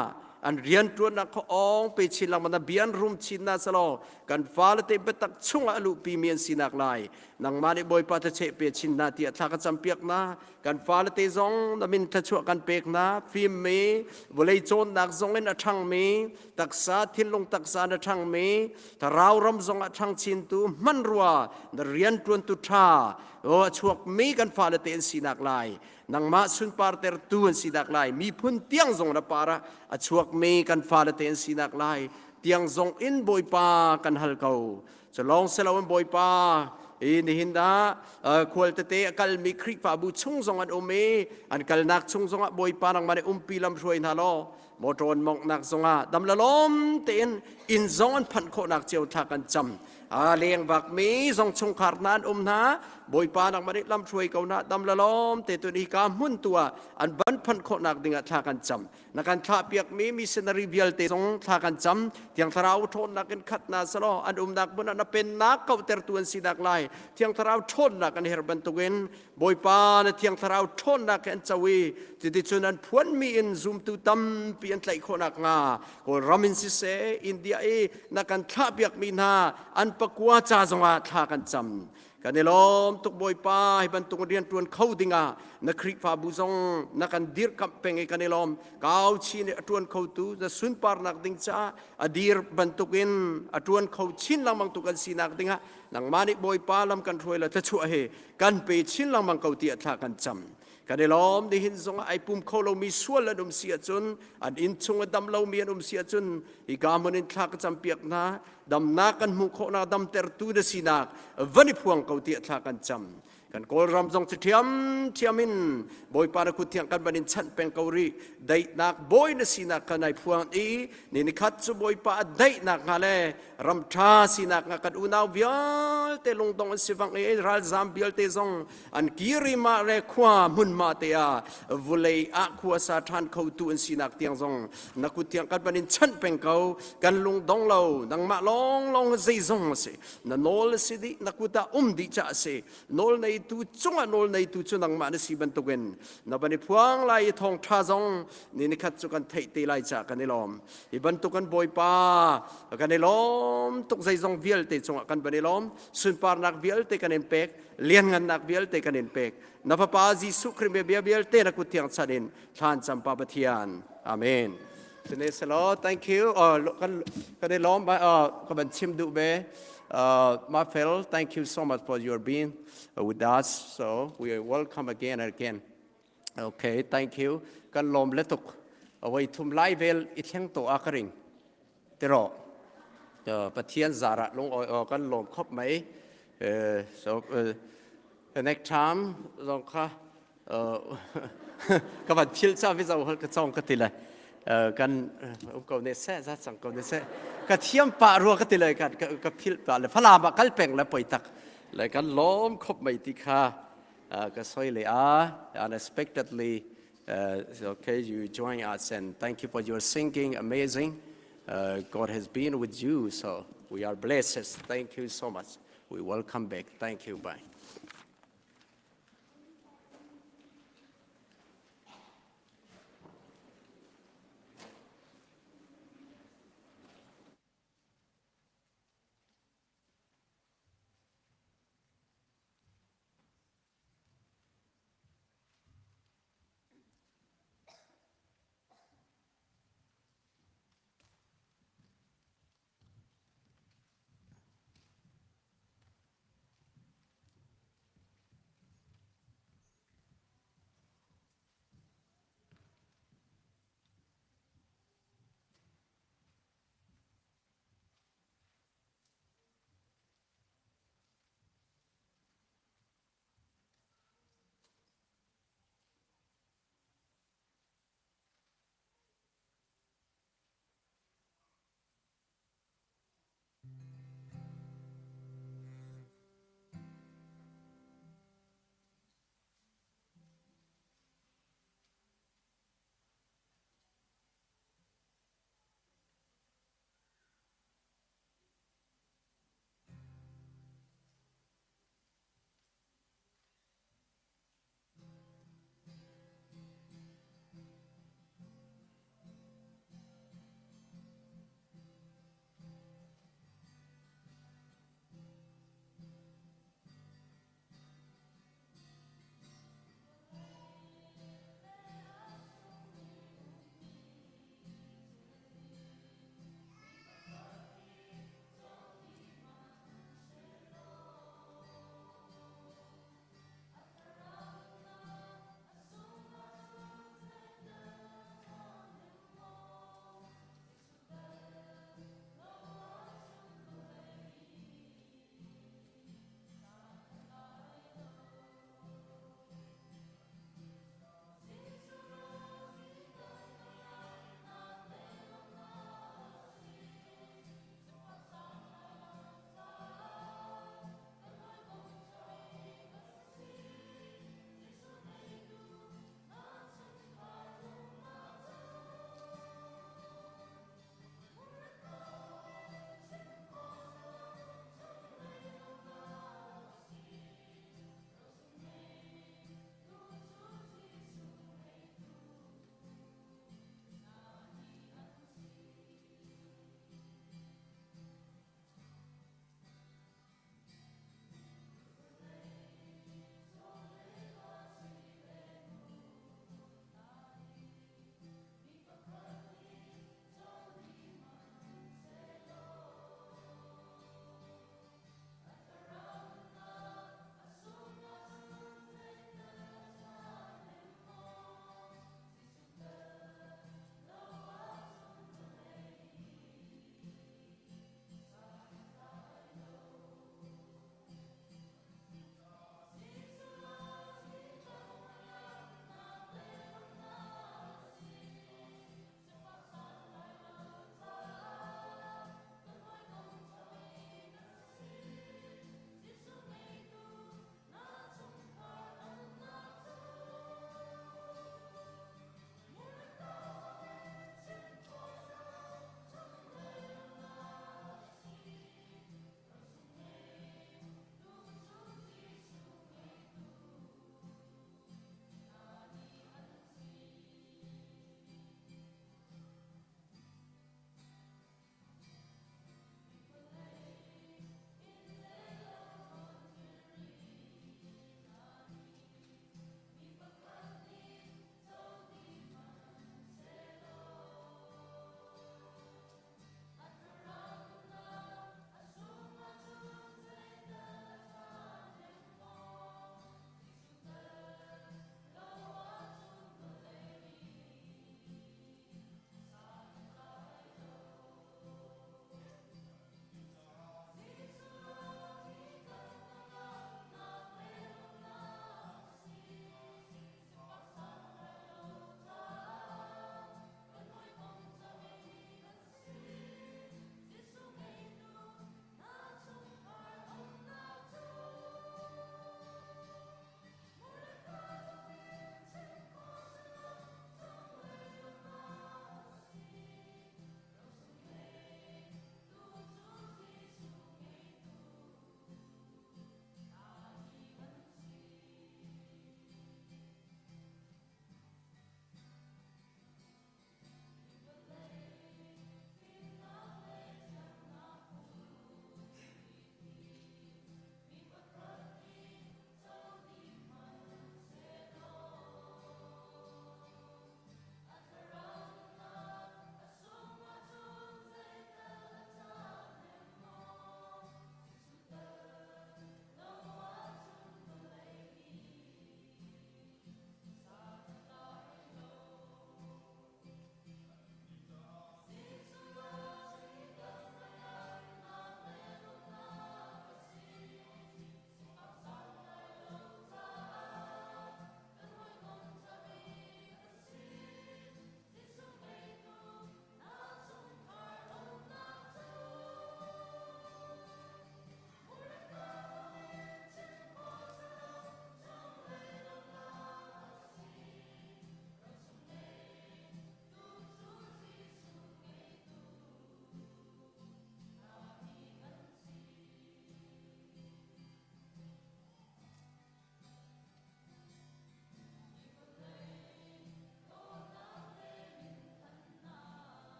an rianṭuannak kha awng pe chin lengmang na bian rum chin na selaw kan fale te biatak chungah a luhpi mi an sinak lai nangmah nih Bawipa thacheh pe chin hna tiah thla ka campiak hna kan fale te zong na min thluachuah kan pek hna fimmi vawlei cawnnak zong in a ṭhangmi taksa thinlung taksa na ṭhangmi thlarau ram zong a ṭhang chintu hmanrua na rianṭuantu ṭha o a chuakmi kan fale te an sinak lai nangmah sunpartertu an sinak lai miphun tiang zong na par ah a chuakmi kan fale te an sinak lai tiang zong in Bawipa kan hal ko Cu lawng si loin Bawipa i nihin ah khual tete a kalmi Khrihfabu chung zong an um i an kalnak chung zongah Bawipa nangmah nih umpi lam hruai hna law motor an monghnak zongah dam le lawm tein inn zong an phanh khawhnak cio thla kan cam. A lengvakmi zong chungkhar hna an um hna Bawipa nangmah nih lam hruai ko hna dam le lawm te tun hi ka hmun tu ah an van phanh khawhnak dingah thla kan cam. Na kan thlahpiakmi missionary vialte zong thla kan cam. Thiang Thlarau ṭhawnnak in khat hna selaw an umnak hmun ah na pennak kauhtertu an sinak lai. Thiang Thlarau ṭhawnnak an herh bantukin Bawipa na Thiang Thlarau ṭhawnnak he an co i cuticun an phuanmi in zumtu tampi an tlaih khawh nakhnga Kawlram in siseh India i na kan thlahpiakmi hna an pakua ca zongah thla kan cam. Kan i lawm tuk Bawipa hi bantuk rianṭuan kho dingah na Khrihfabu zong na kan dirkamh peng i kan i lawm. Kau chin i a ṭuan khotu na sunparnak ding caah a dir bantukin a ṭuan kho chin lengmang tu kan sinak dingah nangmah nih Bawipa lam kan hruai la thluachuah hi kan pe chin lengmang ko tiah thla kan cam. Kan i lawm nihin zongah ai pum kho lomi sual an um si ahcun an inn chung a dam lomi an um si ahcun hika hmun in thla ka campiak hna damnak kan hmuh khawhnak damtertu na sinak van i phuang ko tiah thla kan cam kan kawlram zong cu ṭhiam ṭhiam in bawipa na kut thiang kan van in chanh peng ko rih daihnak bawi na sinak kha nai phuang i ni nikhat cu bawipa a daihnak hnga le ram ṭha sinak hnga kan unau vialte lungdong an si vang i ralzam vialte zong an kirima le khua hmunhma te ah vulei ah khua sa ṭhan khotu an sinak tiang zong na kut thiang kan van in chanh peng ko kan lung dong lo nangmah lawng lawng zeizong a si na nawl a si dih na kut ah um dih ca a si nawl neitu cungah nawl neitu cu nangmah na si bantukin na van i phuang lai i thawngṭha zong ni nikhat cu kan theih te lai ca kan i lawm hi bantuk kan bawipa kan i lawm tuk zeizong vialte cungah kan van i lawm sunparnak vialte kan in pek lianngannak vialte kan in pek na fapa Jesuh Khrih bia vialte na kut thiang chan in thlan cam pa Pathian amen Sine selo thank you kan kan i lawm ka van chim duh ve ma fel thank you so much for your being with us so we welcome again and again okay thank you kan lawm le tuk awai thum lai vel i thleng to a ka ring tiro pathian zara lung kan lawm khop mai so the next time zong kha ka van phil cha vi zo hol ka chong ka ti le kan um ko ne se za chang ko ne se ka thiam pa rua ka ti le ka ka phil pa le falam ah kal peng le poi tak le kan lom khop mai ti kha ka soi le a unexpectedly uh, okay you join us and thank you for your singing amazing uh, God has been with you so we are blessed thank you so much we welcome back thank you bye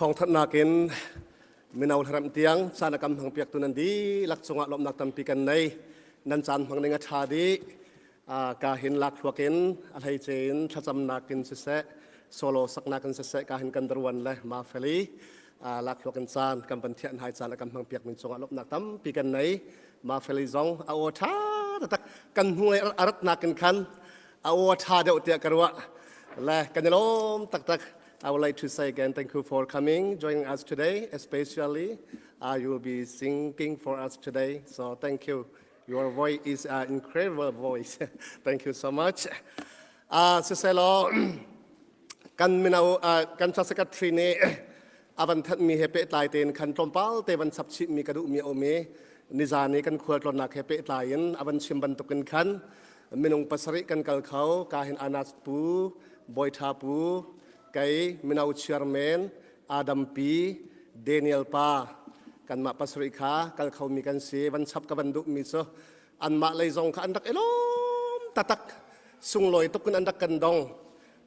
Thawngthanhnak in mino hlaremh tiang caan a kam hmang piaktu nan dihlak cungah lawmhnak tampi kan nei. Nan caan hmang ning a ṭha dih. Ka hin lakhruak in a hleice in thlacamnak in siseh, solo saknak in siseh ka hin kan daruan le ma feli lakhruak in caan kan van thiah hai caan a kan hmang piak min cungah lawmhnak tampi kan nei. Ma feli zong a aw ṭha taktak kan hnulei a ratnak in khan a aw ṭha deuh tiah ka ruah. Le kan i lawm taktak. I would like to say again, thank you for coming, joining us today, especially uh, you will be singing for us today. So thank you. Your voice is an incredible voice. thank you so much. Uh, siselaw, kan mino, uh, kan secretary nih avan that mi he pehtlai tein khan tlawmpal te van chap chih mi ka duh mi a um i nizan i kan khualtlawnnak he pehtlai in avan chim bantukin khan minung pasarih kan kal kho ka hin Anas pu Bawi Tha pu kei mino chairman Adam pi Daniel pa kanmah pasarih kha kal kho mi kan si van chap ka van duh mi cu anmah lei zong kha an rak i lawm tatak sunglawi tuk in an rak kan dong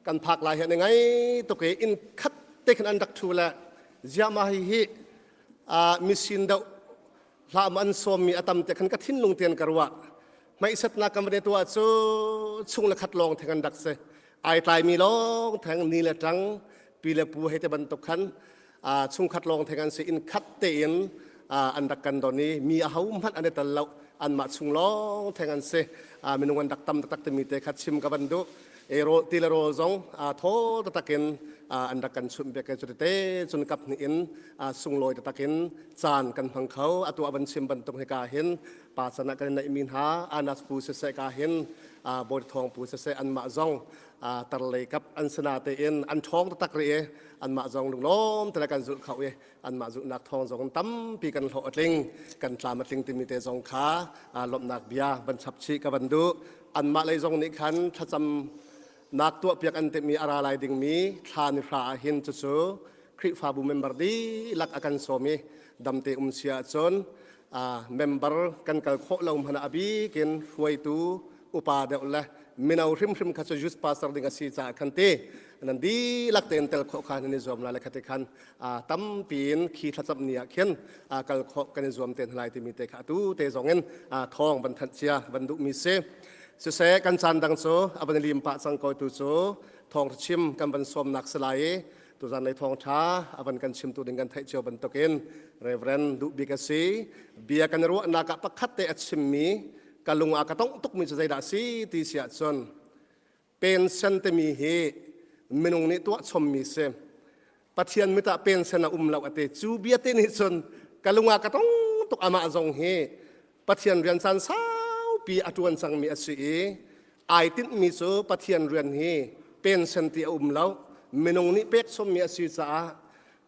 kan phak lai hi an i ngai tuk i inn khat te khan an rak thu le ziahma hi hi misin deuh hlah ma an sawmmi a tam te khan ka thinlung tian ka ruah hmaisetnak kan van i tuah cu chung le khat lawng theng an rak si ai tlaimi lawng theng ni le ṭang pi le pu hei te bantuk khan chungkhat lawng theng an si inn khat tein an rak kan don i mi a ho hmanh an i tel lo anmah chung lawng theng an si minung an rak tam taktak timi te kha chim ka van duh e rawl ti le rawl zong thaw taktak in an rak kan chumh bek cu tete cun kap hnih in sunglawi taktak in caan kan hmang kho atu a van chim bantuk hika hin pa can ah kan neih mi hna anas pu siseh ka hin bawi thawng pu siseh anmah zong tarlei kap an sana tein an ṭhawng taktak rih i anmah zong lunglawm te kan zulh kho i anmah zulhnak thawng zong tampi kan hlawh a tling kan tlam a tling timi te zong kha lawmhnak bia van chap chih ka van duh anmah lei zong nih khan thlacam nak tuahpiak an timi a ra lai dingmi thla ni hra ah hin cucu Khrihfabu member dihlak a kan sawm i damte um si ahcun member kan kal khawh lo hmanh ah a bik in hruaitu upa deuh le mino hrimhrim kha cu youth pastor ding a si caah khan ti nan dihlak tein tel khawh kha nan i zuam lai le khati khan tampi in khi thlacam ni ah khin kal khawh kan i zuam te hna lai timi te kha atu te zong in thawng van thanh cia van duhmi si siseh kan caan dang cu a van lim pah cang ko tu cu thawng chim kan van sawmnak si lai i Tuzan lei thawngṭha a van kan chimtu ding kan theih cio bantukin Reverend Duh Bik a si. Bia kan ruahnak ah pakhat te a chimmi ka lung ah ka tongh tukmi cu zeidah a si ti si ahcun pension timi hi minung nih tuah chommi si. Pathian mit ah pension a um lo a ti. Cu bia te nih cun ka lung ah ka tong tuk amah zong hi Pathian rian caan saupi a ṭuan cangmi a si i ai tinhmi cu Pathian rian hi pension ti a um lo minung nih pek chommi a si caah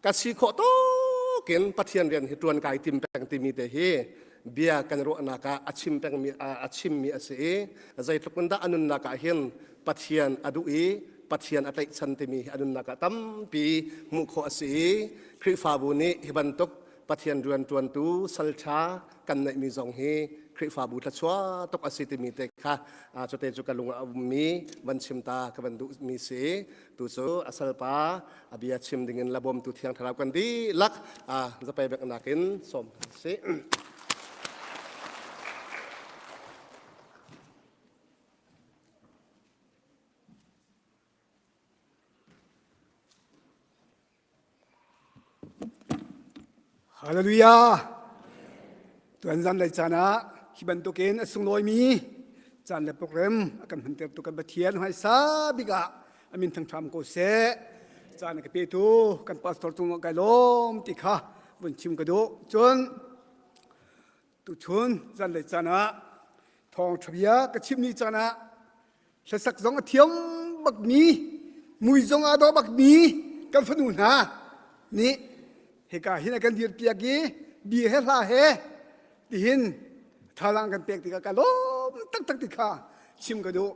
ka si khawh tawkin Pathian rian hi ṭuan kai tim peng timi te hi bia kan ruahnak ah a chim pengmi a chimmi a si i zeitluk in dah a nunnak ah hin Pathian a duh i Pathian a tlaihchan timi hi a nunnak ah tampi hmuh khawh a si i Khrihfabu nih hi bantuk Pathian rianṭuantu salṭha kan neihmi zong hi Khrihfabu thluachuah tuk a si timi te kha cute cu ka lung ah a ummi van chim ta ka van duhmi si tu cu a salpa a bia chim dingin la bawmtu thiang thlarau kan dihlak zapei beknak in sawm si. Hallelujah! Tuan zan lei caan ah hi bantukin a sunglawimi caan le program a kan hmantertu kan Pathian hmaisa bik ah a min thangṭham ko seh. Caan a ka petu kan pastor cung kai lawm ti kha vun chim ka duh. Cun tuchun zan lei caan ah thawngṭha bia ka chimmi caan ah Hlasak zong a thiam bakmi, mui zong aa dawh bakmi kan fanu hna nih hika hin a kan dirpiak i bia he hla he tihin thazaang kan pek tikah ka lawm taktak ti kha chim ka duh.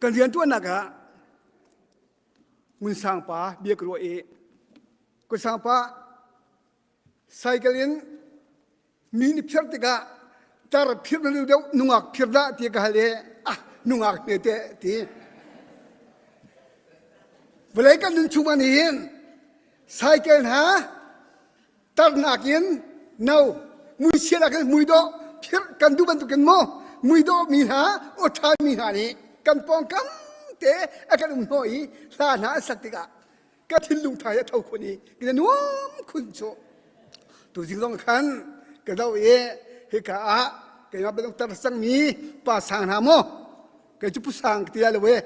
Kan rianṭuannak ah Ngun Sang pa bia ka ruah i Ngun Sang pa cycle in mi nih phir tikah tar phir na deuh nungak phir dah ti ka hal i ah nungak hme te ti vawlei kan nun chung ah nih hin. Cycle hna tarnak in no muichia nakin muidawh phirh kan duh bantukin maw muidawh mi hna aw ṭha mi hna nih kan pawngkam te a kan um hnawh i hla hna an sak tikah ka thinlung thai a tho khun i ka nuam khun cu tuzing zong khan ka zoh i hika ah keimah bantuk tar cangmi pa sang hna maw kei cu pusang ka ti lai lo e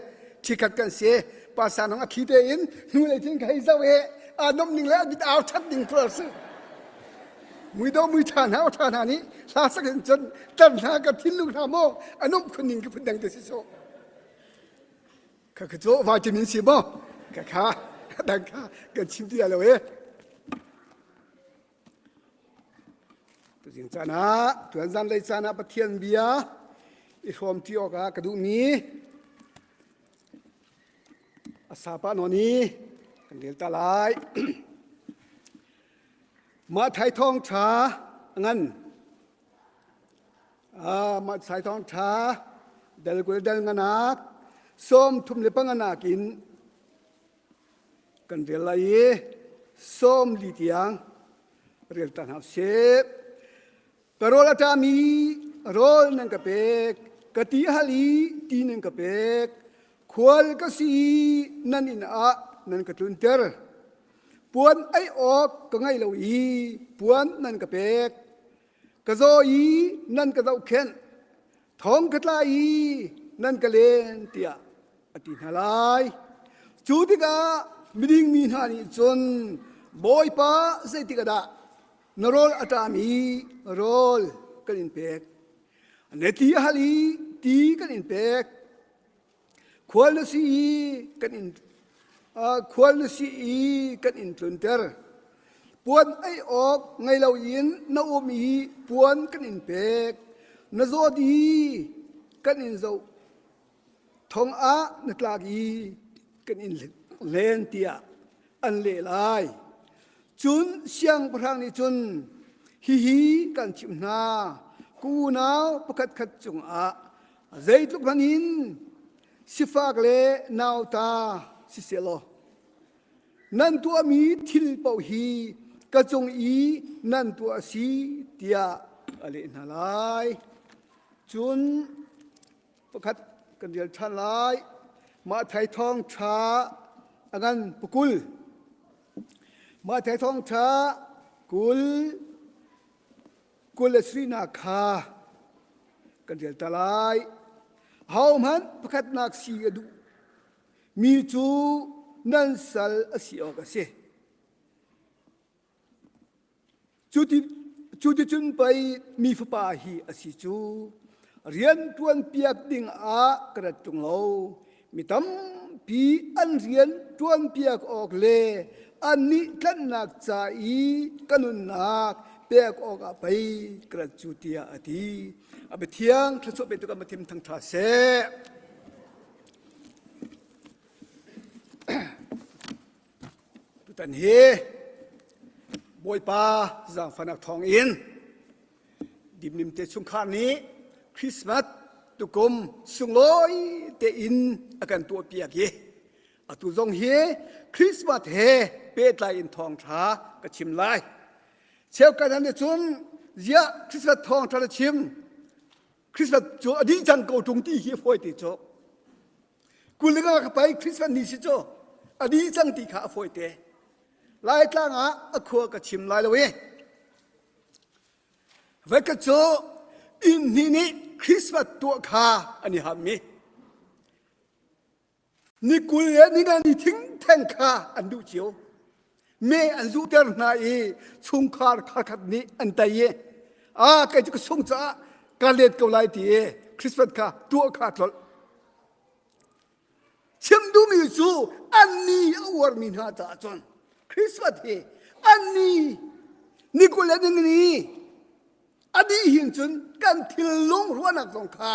thikhat kan si pa sang nang a thli tein hnu lei thin ka hei zoh i aa nomh ning le a mit au that ning tu si muido mui tha hna tha hna nih hla sak in cun tan hna ka thinlung hna maw a nomh khun ning ka phun dang te si so kha kha cu vitamin si maw kha kha dang kha kan chim ti lo e Tuzing caan ah tuan zanlei caan ah Pathian bia i hrawmṭi awkah ka duhmi a sapa nawn i kan rel ta lai. Mah thai thawng ṭha a ngan. Mah thai thawng ṭha dal 20 dal nganak sawm thum le panganak in Kan rel lai i 40 tiang rel ta hna usih. Ka rawl a ṭami rawl nan ka pek, ka ti a hal i ti nan ka pek, khual ka si i nan inn ah nan ka tlunter. Puan ei awk ka ngei lo i puan nan ka pek. Ka zaw i nan ka zohkhenh, thong ka tla i nan ka len tiah a ti hna lai. Cu tikah miding mi hna nih cun Bawipa zeitik ah dah na rawl a ṭam i rawl kan in pek, na ti a hal i ti kan in pek, khual na si i kan in khual na si i kan in tlunter, puan ei awk ngei loin na um i puan kan in pek, na zawt i kan in zoh Thong ah na tlak i kan in len tiah an leh lai. Cun siangpahrang nih cun hihi kan chimh hna, ka unau pakhatkhat cungah zeitluk hmanh in sifak le nauta siseh law nan tuahmi thil paoh hi ka cung i nan tuah a si tiah a leh hna lai. Cun Pakhat kan rel ṭhan lai. Mah thai thawng ṭha a ngan pukul. Mah thai thawng ṭha 20 kul le sarihnak kha kan rel ta lai. Ahohmanh pakhatnak si a duh mi cu nan sal a si awk a si. Cuticun pei mi fapa hi a si cu rian ṭuanpiak ding ah ka rat ṭung lo. Mi tampi an rian ṭuanpiak awk le annih tlanhnak ca i ka nunnak pek awkah pei ka rat cu tiah a ti. A biathiang thluachuah petu kan Pathian thangṭha seh. Tutan hi Bawipa zaangfahnak thawngin Dimlim te chungkhar nih Christmas tukum sunglawi tein a kan tuahpiak i atu zong hi Christmas he pehtlai in thawngṭha ka chim lai. Cheukhat hna nih cun ziah Christmas thawngṭha na chim Christmas cu a dih cang ko ṭung ti hi a fawi te cu. 25 ka pai Christmas ni si cu a dih cang ti kha a fawi te. Laitlang ah a khua ka chim lai lo i Voikhat cu inn hnih nih Christmas tuah kha an i hammi. Ni 20 le ni nga ni thingtheng kha an duh cio. Me an zuhter hna i chungkhar kharkhat nih an tei i a kei cu ka sung caah ka let ko lai ti i Christmas kha tuah kha tlolh. Chim duhmi cu an ni a uarmi hna caah cun Christmas hi an ni ni 20 le ni ni A dih hin cun kan thillung ruahnak zong kha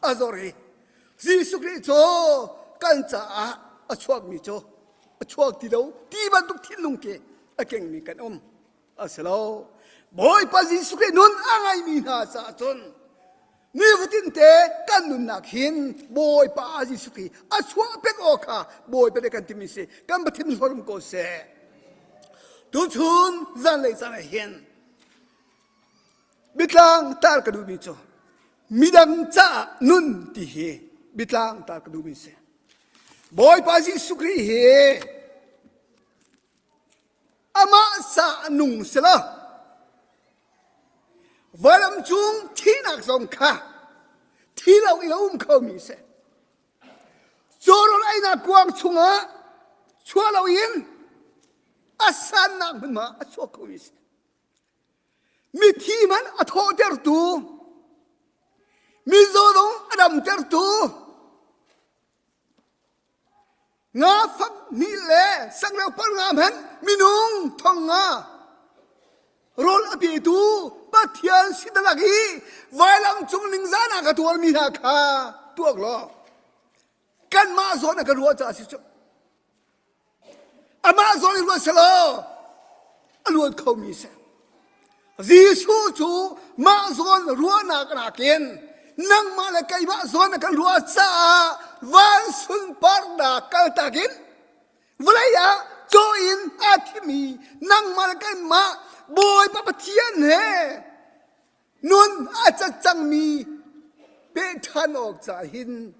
a zor i Jesuh Khrih cu kan caah a chuakmi cu a chuak ti lo ti bantuk thinlung khi a kengmi kan um a si lo. Bawipa Jesuh Khrih nun a ngeimi hna caah cun nifatin te kan nunnak hin Bawipa Jesuh Khrih a chuah pek awk kha Bawipa nih kan timi si kan Pathian hlorum ko seh. Tuchun zanlei caan ah hin biatlang tar ka duhmi cu midang caah nun ti hi biatlang tar ka duhmi si. Bawipa Jesuh Khrih hi amah sa nung selaw vawlam cung thihnak zong kha thi lo in a um khomi si. Cawrawl einak kuang chungah chuah loin a sannak hmunhma a chuak khomi si. Mithi hmanh a thawhtertu, mizaw zong a damtertu, nga fak hnih le sangreu par nga hmanh minung thong nga rawl a petu Pathian si dalak i vailam cung ningzan ah ka tuarmi hna kha tuak law kanmah zawn a ka ruah caah si cu amah zawn i ruat selaw a luat khomi si Jesuh cu mah zawn ruahnak nakin nangmah le keimah zawn a kan ruah caah van sunparnak kaltak in vawlei ah caw in aa thimi nangmah le kanmah Bawipa Pathian he nun a cat cangmi peh ṭhan awk ca hin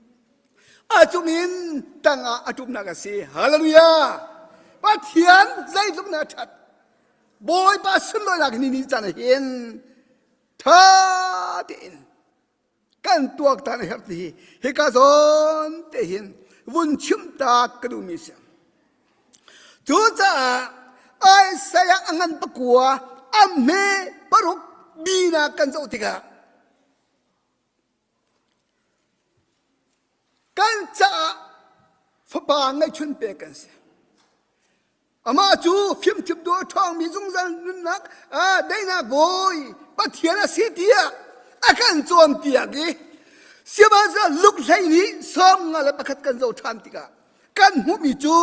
a cungin tangah a ṭumnak a si. Hallelujah! Pathian zeitluk na ṭhat Bawipa sunlawinak ni ni caan hin ṭha tein kan tuaktan a herh ti hi hika zawn te hin vun chim ta ka duhmi si. Cucaah Isaiah a ngan pakua a hme paruk bina kan zoh tikah kan caah fapa ngeihchun pek kan si. Amah cu fimchim tu a ṭhawngmi zungzal nunnak daihnak bawi Pathian a si tiah a kan cawnpiak i sihmanhsehlaw Luke 12 21 kan zoh ṭhan tikah kan hmuhmi cu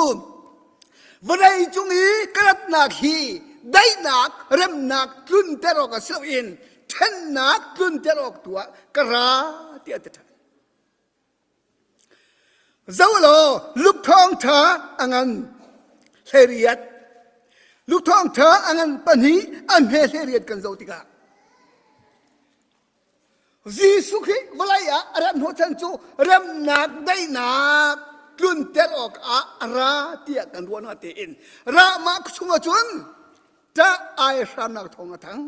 vawlei cung i ka ratnak hi daihnak remnak tlunter awk a si loin ṭhennak tlunter awk tu ah ka ra tiah a ti ṭhan. Zoh law Luke thawngṭha a ngan 18 Luke thawngṭha a ngan pahnih a hme 18 kan zoh tikah Jesuh Khrih vawlei ah a rat hnawhchan cu remnak daihnak tlunter awkah a ra tiah kan ruah na tein Ramah chungah cun ṭah ai hramnak thawng a thang.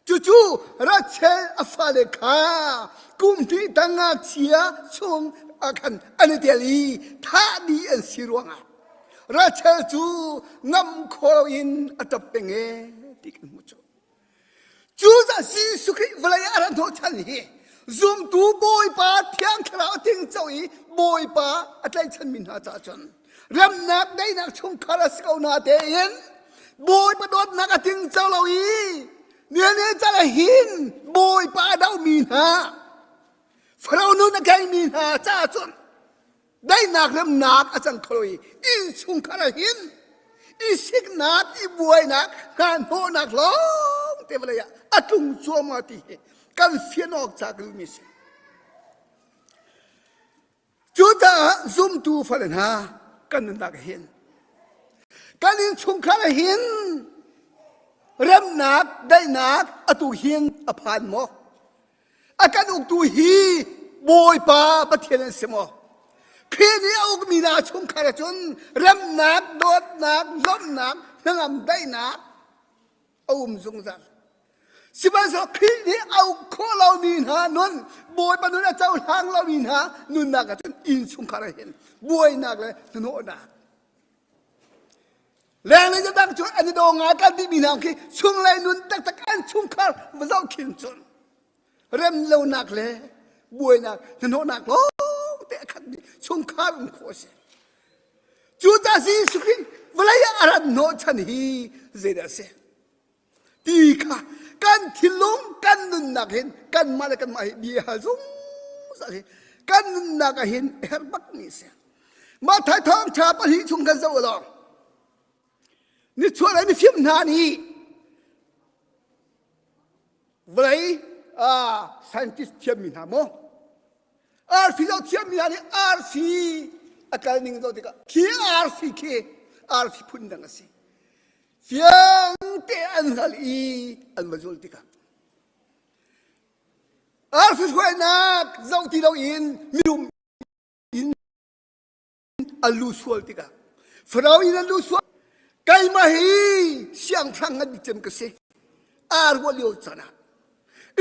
Cucu Rachel a fale kha kum hnih tang ngakchia chung ah khan an i tel i thah dih an si ruangah Rachel cu ngam kho loin a ṭap peng ee ti kan hmuh cu. Cucaah Jesuh Khrih vawlei ah a rat hnawhchan hi zumtu Bawipa Thiang Thlarau a tingco i Bawipa a tlaihchanmi hna caah cun remnak daihnak chungkhar a si ko na tein Bawipa dawtnak a tingco lo i nian cal ah hin Bawipa a dohmi hna Faro nun a keimi hna caah cun daihnak remnak a cang kho i innchungkhar ah hin i siknak i buainak hna hnawhnak lawng te vawlei ah a tlung cuahmah ti hi kan fian awk ca ka duhmi si. Cucaah zumtu fale hna kan nunnak ah hin kan innchungkhar ah hin remnak daihnak atu hin a phan maw? A kan uktu hi Bawipa Pathian an si maw? Khrih nih a ukmi hna chungkhar ahcun remnak, dawtnak, lawmhnak, hnangam daihnak a um zungzal. Sihmanhsehlaw Khrih nih a uk khawh lomi hna nun, Bawipa nun a cohlang lomi hna nunnak ahcun innchungkhar ah hin buainak le hnahnawhnak lenglei dang cu an i daw ngai kan timi hna khi chunglei nun taktak an chungkhar va zoh khin cun rem lonak le buainak hnahnawhnak lawng te a khatmi chungkhar um khawh a si. Cucaah Jesuh Khrih vawlei ah a rat hnawhchan hi zeidah a si? Ti kha kan thinlung kan nunnak hin kanmah le kanmah hi bia hal zungzal hi kan nunnak ah hin a herh bakmi a si. Mah thai thawngṭha pahnih chung kan zoh law nichuahlei mifim hna nih vawlei scientist thiammi hna maw arfi zoh thiammi hna nih arfi a kal ning zoh tikah khi arfi khi arfi phun dang a si. Fiang te an hngal i an va zul tikah arfi hruainak zoh ti loin mirum in an lu sual tikah Farao in an lu sual keimah hi siangpahrang ngan bik cem ka si aa ruah lio caan ah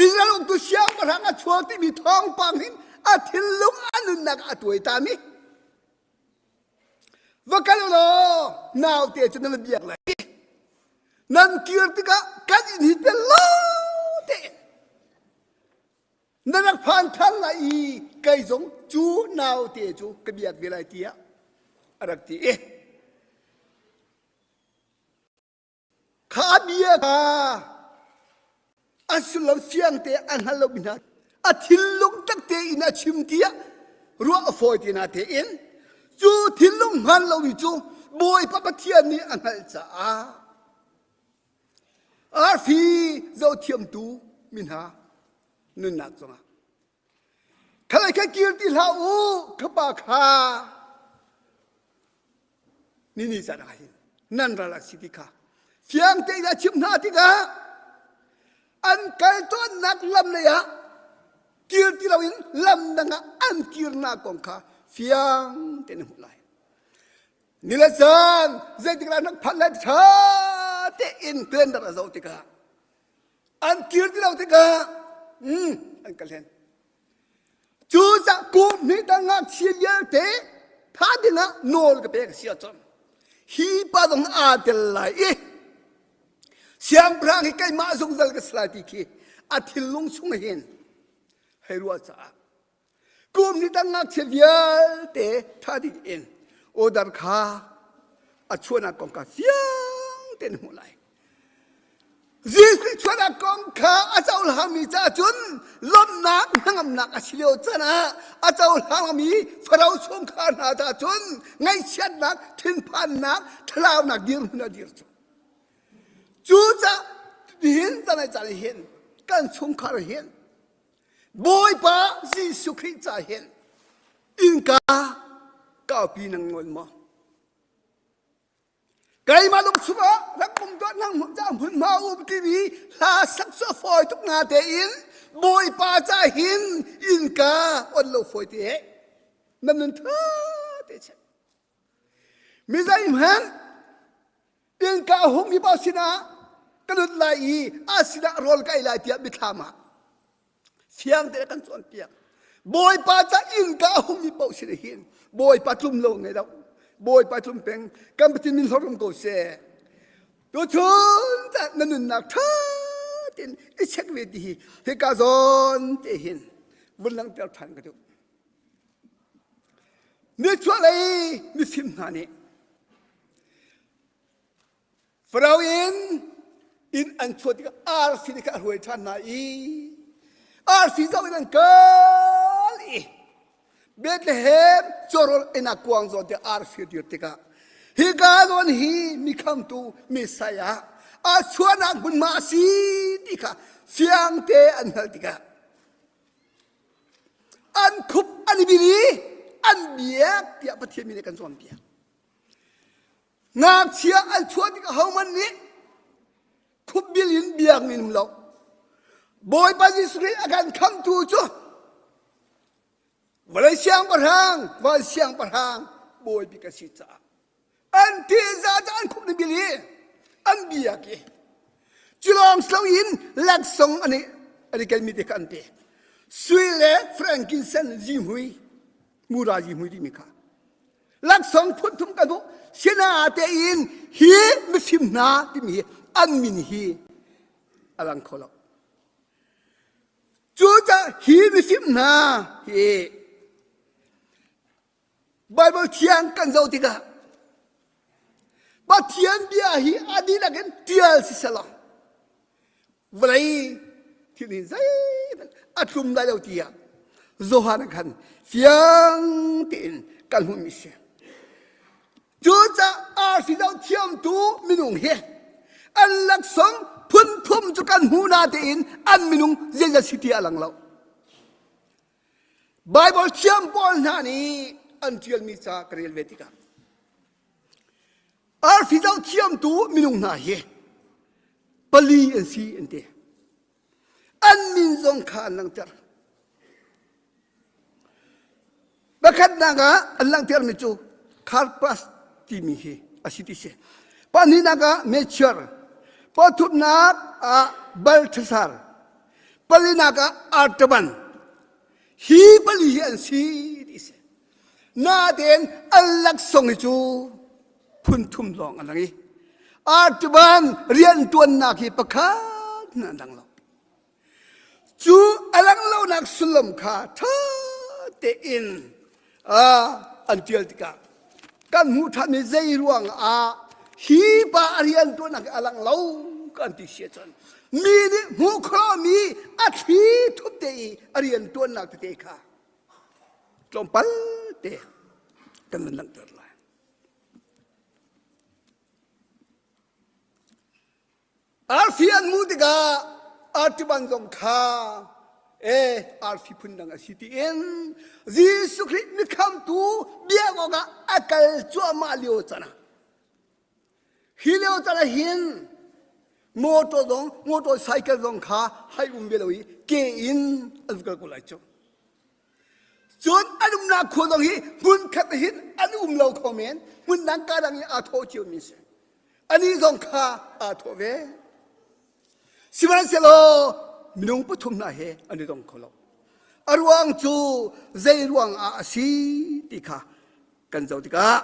Israel uktu siangpahrang a chuak timi thawngpang hin a thinlung a nunnak a tuai tami Va kal law naute cu nan biak lai. Nan kir tikah kan inn hi tel lo tein na rak phan than lai i kei zong cu naute cu ka biak ve lai tiah a rak ti i Kha bia kha a sullam fiangte a hngal lomi hna a thinlung tak tein a chim tiah ruah a fawi te na tein cu thinlung hngal lomi cu Bawipa Pathian nih a hngalh caah arfi zohthiamtu mi hna nunnak cungah khalai kha kir ti hlah u ka pa kha ni ni caan ah hin nan ral a si ti kha fiang tein a chimh hna tikah an kal tawnnak lam lei ah kir ti loin lam dang ah an kirnak kong kha fiang tein a hmuh lai. Ni le caan zeitik dah nak phanh lai ṭha tein calendar a zoh tikah an kir ti lo tikah mm, an kal hen. Cucaah kum hnih tang ngakchia vialte tha dingah nawl ka pek a si ahcun hi pa zong aa tel lai i siangpahrang hi keimah zungzal ka si lai ti khi a thinlung chung hin hei ruah caah kum hnih tang ngakchia vialte tha ding in order kha a chuahnak kong kha fiang tein hmuh lai. Jesuh chuahnak kong kha a cohlangmi caah cun lawmhnak hnangamnak a si lio can ah a cohlangmi Farao chungkhar hna caah cun ngaihchiatnak, thinphannak, thlalaunak dirhmun a dir cu. Cucaah nihin zanlei caan hin kan chungkhar hin Bawipa Jesuh Khrih ca hin innka kaupi nan ngawn maw? Keimah lung chungah rak um tuah nang ca hmunhma um timi hla sak cu a fawi tuk na tein Bawipa ca hin innka on lo fawi te he nan nun tha te che mi zeihmanh innka a hung mi pa sinah ka lut lai i a sinah rawl ka ei lai tiah mithlam ah Fiang tein a kan cawnpiak. Bawipa ca innka a hummi paoh sin hin Bawipa tlum lo ngei lo. Bawipa tlum peng kan Pathian min hlorh ko seh. Tuchun ca na nunnak ṭha tein i check ve ti hi hika zawn te hin vun langhter ṭhan ka duh. Nichuahlei mifim hna nih Farao in inn an chuah tikah arfi nih khan a hruai ṭhan hna i arfi zoh in an kal i Bethlehem cawrawl einak kuang zawn te arfi a dir tikah hika zawn hi mi khamtu Messiah a chuahnak hmunhma a si ti kha fiangte an hngalh tikah an khup an i bil i an biak tiah Pathian mi nih kan cawnpiak. Ngakchia an chuah tik ahohmanh nih khupbil in biakmi um lo. Bawipa Jesuh Khrih a kan khamtu cu vawlei siangpahrang, van siangpahrang bawi bik a si caah an ṭihzah caah an khup na bil i an biak i culawng si loin laksawng an i an i kenmi te kha an pek. Sui le frankincense zihmui, mura zihmui timi kha laksawng phunthum kan hmuh sinatein hi mifim hna timi hi an min hi a lang kho lo cucaah hi mifim hna hi Bible thiang kan zoh tikah Pathian bia hi a dihlak in ṭial si selaw vawlei thil hi zeihmanh a tlum lai lo tiah Johan ah khan fiang tein kan hmuhmi si. Cucaah arfi zoh thiamtu minung hi an laksawng phunthum cu kan hmuh na tein an minung zeizat si ti a lang lo. Bible thiam pawl hna nih an ṭialmi ca ka rel ve tikah. Arfi zoh thiamtu minung hna hi pali an si an ti. An min zong kha an langhter. Pakhatnak ah an langhtermi cu Karpas timi hi a si ti si. Pahnihnak ah Melchior, pathumnak ah Balthasar, palinak ah Artaban. Hi pali hi an si ti si. Natein an laksawng hi cu phun thum lawng an lang i Artaban riantuannak hi pakhat hmanh an lang lo. Cu a lang lonak sullam kha ṭha tein an ṭial tikah kan hmuh ṭhanmi zei ruang ah hi pa a rianṭuannak hi a lang lo kan ti si ahcun mi nih hmuh khawhmi a thli thup te i a rianṭuannak tete kha tlawmpal te kan van langhter lai. Arfi an hmuh tikah artiban zong kha e arfi phun dang a si tiin Jesuh Khrih mikhamtu biak awkah a kal cuahmah lio can ah hi lio can ah hin motor zong motor cycle zong kha hai um ve lo i ke in an kal ko lai cu cun an umnak khua zong hi hmun khat hin an um lo kho men hmun dang ka dang i aa thawh cio mi si Anih zong kha aa thawh ve. Sihmanhsehlaw minung pathum hna he an i dong kho lo. A ruang cu zei ruang ah a si ti kha kan zoh tikah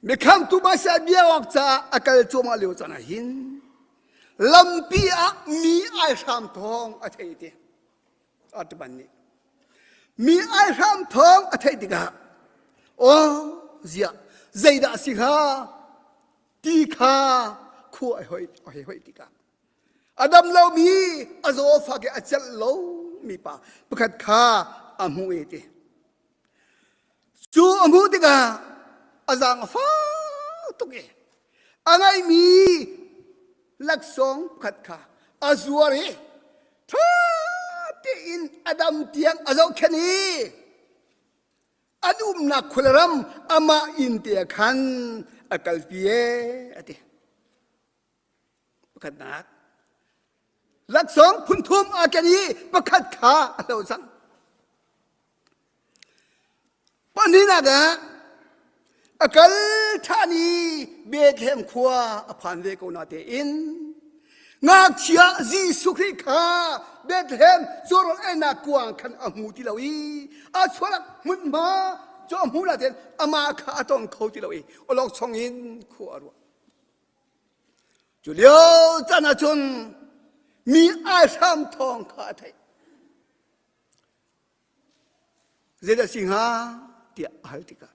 mikhamtu Messiah bia awk caah a kal cuahmah lio caan ah hin lampi ah mi ai hram thawng a thei ti. Artaban nih mi ai hram thawng a theih tikah aw ziah zeidah a si hnga ti kha khua ai hoi ai hoi tikah a dam lomi a zaw fak i a celh lomi pa pakhat kha a hmuh i ti Cu a hmuh tikah a zaang a fak tuk i a ngeihmi laksawng pakhat kha a zuar i ṭha tein a dam tiang a zohkhenh i an umnak khuaram amah inn te ah khan a kalpi ee a ti. Pakhatnak laksawng phun thum aa ken i pakhat kha a hlo cang. Pahnihnak ah a kal ṭhan i Bethlehem khua a phan ve ko natein ngakchia Jesuh Khrih kha Bethlehem cawrawl einak kuang khan a hmu ti lo i a chuahnak hmunhma cu a hmu natein amah kha a tong kho ti lo i awlokchong in khua a ruah. Cu lio caan ah cun mi aihram thawng kha a theih. Zeidah si hnga tiah a hal tikah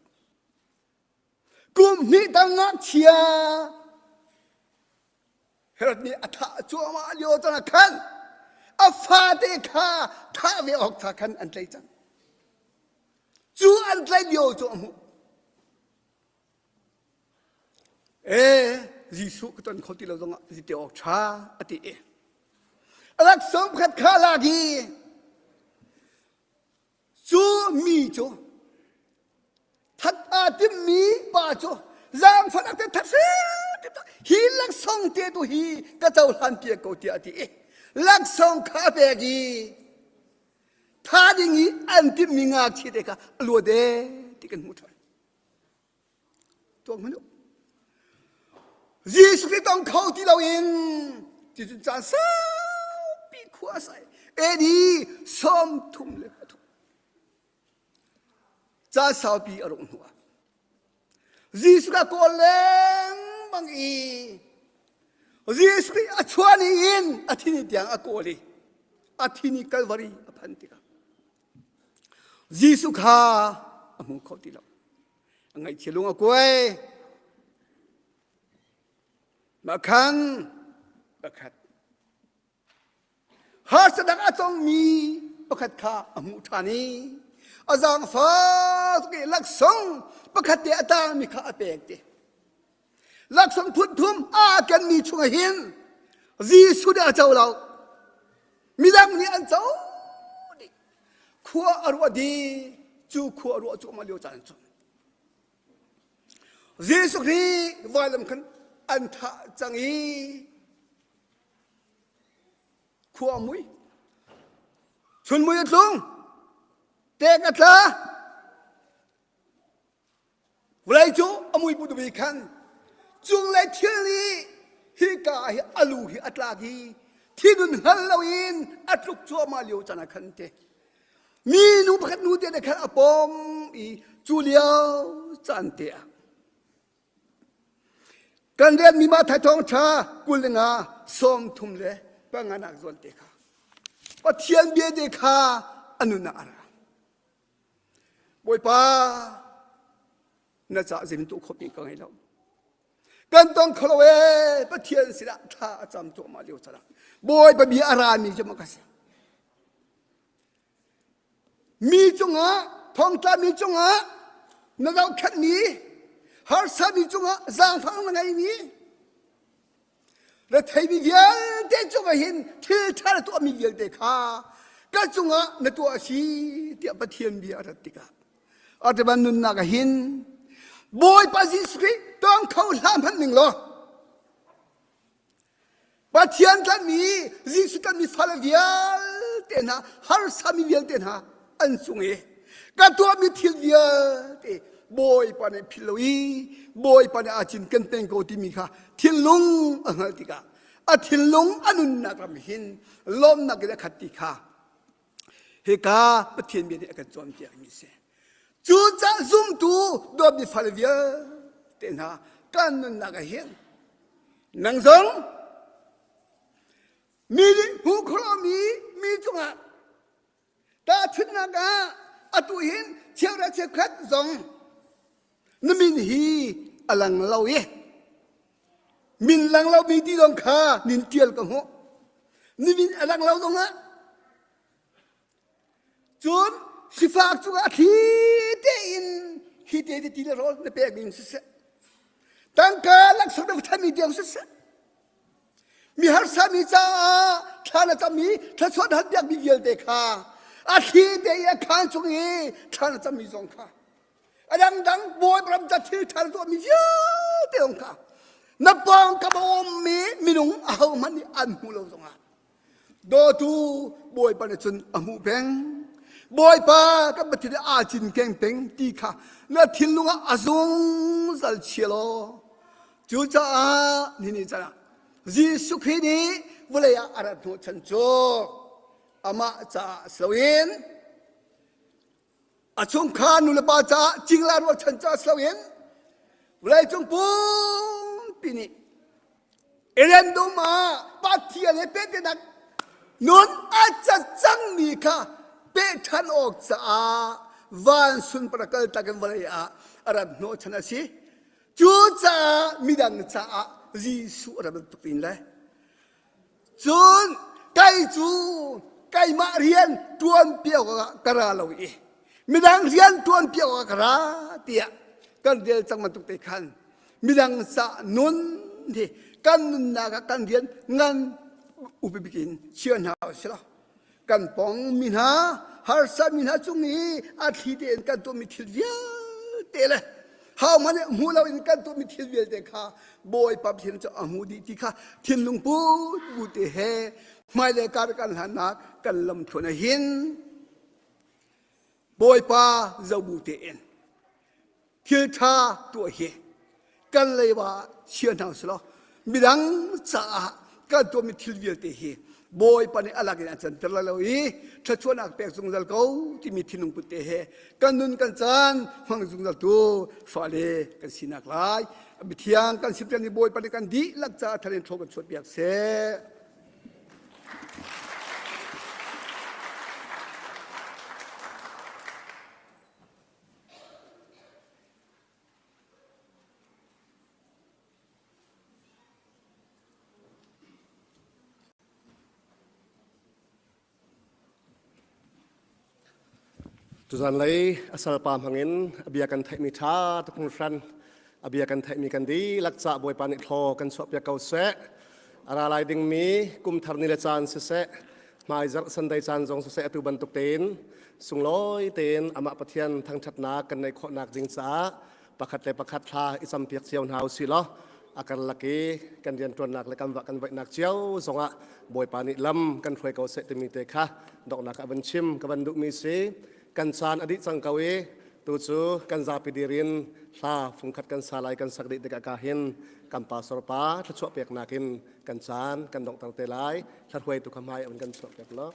kum hnih tang ngakchia Herod nih a thah cuahmah lio caan ah khan a fate kha thah ve awk kha khan an tlaih cang. Cu an tlaih lio cu a hmuh. Ee, Jesuh ka ton kho ti lo zongah zite awk ṭha a ti i a laksawng pakhat kha lak i cu mi cu that aa timmi pa cu zaangfahnak te that hi laksawng te tu hi ka cohlan piak ko tiah a ti i laksawng kha a pek i tha ding i an timhmi ngakchia te kha a luat e ti kan hmuh ṭhan. Tuak hmanh u. Jesuh Khrih tong kho ti loin ticun caan saupi khua a sai. AD 33. Caan saupi a rung hnuah Jesuh kha kawl lengmang i Jesuh Khrih a chuah ni in a thi ni tiang a kawl i a thi ni Kalvari a phan tikah Jesuh kha a hmu kho ti lo. A ngaihchia lung a kuai. Mah khan pakhat harsatnak a tongmi pakhat kha a hmuh ṭhan i a zaangfak tuk i laksawng pakhat te a tangmi kha a pek te. Laksawng phun thum aa kenmi chungah hin Jesuh nih a co lo. Midang nih an co dih. Khua a ruah dih. Cu khua a ruah cuahmah lio caan cu. Jesuh Khrih vailam khan an thah cang i khua a mui. Chun mui a tlung, tek a tla, Vawlei cu a mui bu khan cunglei thil nih hika ah hi a lu hi a tlak i thidun hngal loin a tluk cuahmah lio caan ah khan te mi nu pakhat nu te khan a pom i cu lio caan te ah kan rian mi ma thai thawng tha 25 sawm thum le panganak zawn te kha Pathian bia te kha a nun ah a ra Bawipa na cah zin tu khop ka ngei lo. Kan tong kho lo ee Pathian sinah thla a cam cuahmah lio caan ah Bawipa bia a rami cu ma ka si. Mi cungah thongtla mi cungah na zohkhenhmi harsa mi cungah zaangfang na ngeimi Retheimi vialte cungah hin thil ṭha na tuahmi vialte kha ka cungah na tuah a si tiah Pathian bia a rat tikah Arteban nunnak ah hin Bawipa Jesuh Khrih tawng kho hlah hmanh ning law Pathian tlanhmi Jesuh tlanhmi fale vialte hna harsami vialte hna an cung i ka tuahmi thil vialte Bawipa nih philh lo i Bawipa nih aa cinken peng ko timi kha thinlung a hngalh tikah a thinlung a nunnak ram hin lawmnak in a khat ti kha hika Pathian bia nih a kan cawnpiakmi a si. Cucaah zumtu dawtmi fale vialte hna kan nunnak ah hin nang zong mi nih hmuh khawhmi mi cungah Tahchunhnak ah atu hin cheuhra cheukhat zong na min hi a lang lo i min lang lomi ti zong kha nin ṭial ka hmuh. Ni min a lang lo zongah cun sifak cungah a thli tein hi te ti le rawl na pek ding siseh tangka laksawng na va thanmi tiang siseh Mi harsa mi caah thla na cam i thluachuah na halpiakmi vialte kha a thli te i a khaan chung i thla na cammi zong kha a dangdang bawi ram ca thil ṭha na tuahmi vialte zong kha na pawngkam a ummi minung ahohmanh nih an hmu lo zongah dawtu bawipa nih cun a hmuh peng bawipa kan Pathian nih aa cinkeng peng ti kha na thinlung ah a zungzal chia law Cucaah nihin caan ah Jesuh Khrih nih vawlei ah a rat hnawhchan cu amah caah si loin a chungkhar nulepa caah cingla rualchan caah si loin vawleicung pumpi nih Eden dum ah Pathian he pehtlaihnak nun a cat cangmi kha peh ṭhan awk caah van sunpar kal tak in vawlei ah a rat hnawhchan a si. Cucaah midang caah Jesuh a ra bantuk in le cun kei cu keimah rian ṭuan piak awkah ka ra lo i midang rian ṭuan piak awkah ka ra tiah kan rel cang bantuk te khan midang ca nun hi kan nunnak ah kan rian ngan upibik in chia hna usih law kan pong mi hna harsa mi hna cung i a thli tein kan tuahmi thil vialte le hauhmanh nih hmu loin kan tuahmi thil vialte kha Bawipa Pathian cu a hmu dih ti kha thinlung put bu te he hmailei kar kan hlannak kan lamthluan ah hin Bawipa zobu tein thil ṭha tuah hi kan leiba chia hna usih law midang caah kan tuahmi thil vialte hi Bawipa nih a lak in a canter lai lo i thluachuahnak pek zungzal ko timi thinlung put te he kan nun kan caan hmang zungzal tu fale kan sinak lai mithiang kan simpian ni Bawipa nih kan dihlak caah thalin thaw kan chuah piak seh. Tuzan lei a salpa hmangin a bia kan theihmi ṭha tuk hringhran a bia kan theihmi kan dihlak cah Bawipa nih thlaw kan chuahpiak ko seh. A ra lai dingmi kum thar ni le caan siseh, hmaizarh Sunday caan zong siseh atu bantuk tein sunglawi tein amah Pathian thangṭhatnak kan neih khawhnak ding caah. Pakhat le pakhat thla i campiak cio hna usih law a karlak i kan rianṭuannak le kan vah kan vaihnak cio zongah Bawipa nih lam kan hruai ko seh timi te kha donghnak ah van chim ka van duhmi si. Kan caan a dih cang ko i tu cu kan zapi dir in hla fungkhat kan sa lai kan sak dih tikah ka hin kan pastor pa thluachuah peknak in kan caan kan donghter te lai. Hla hruaitu kha hmai an kan chuah piak law.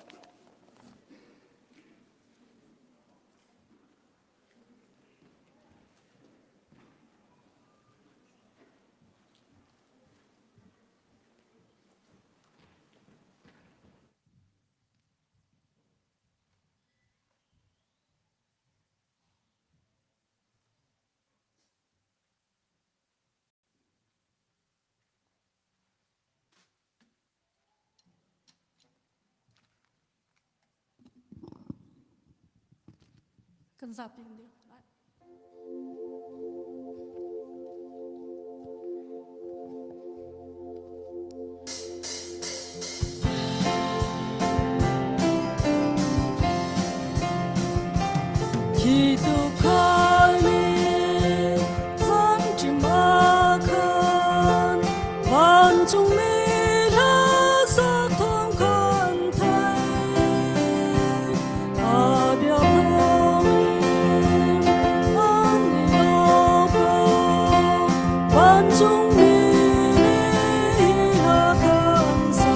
Kan zapi kan dir lai. Khi tu khal ni famṭim ah khan vancungmi hla sak thawng khan thei. A bia thawngin an i lawm ko. Vancungmi nih hla khan sa.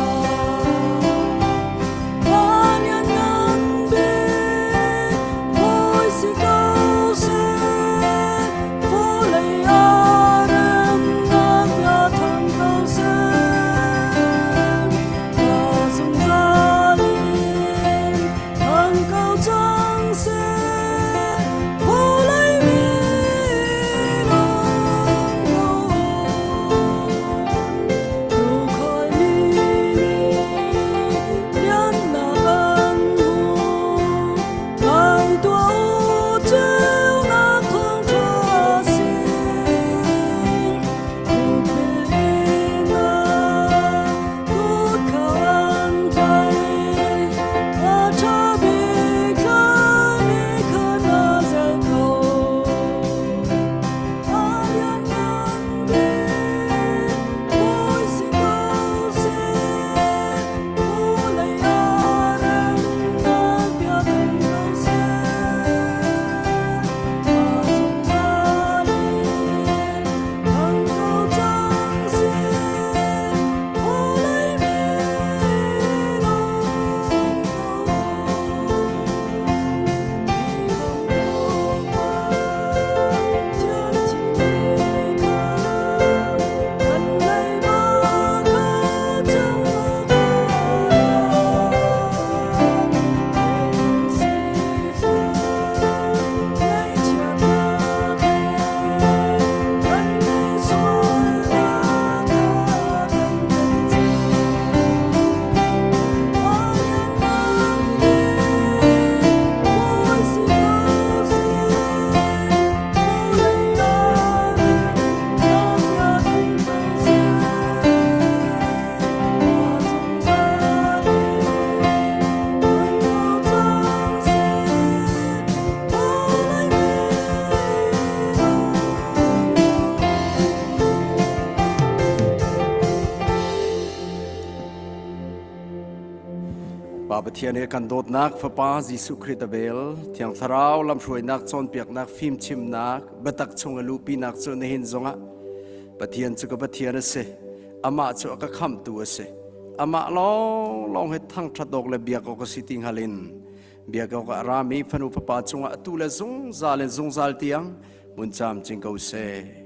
Pa Pathian he kan dawtnak Fapa Jesuh Khrih ta bel Thiang Thlarau lamhruainak cawnpiaknak fimchimnak biatak chung a luhpinak cu nihin zongah Pathian cu ka Pathian a si amah cu a ka khamhtu a si amah lawnglawng hi thangṭhat awk le biak awk a si ti hngal in biak awk ah a rami fanu fapa cungah atu le zungzal in zungzal tiang hmun camcin ko seh.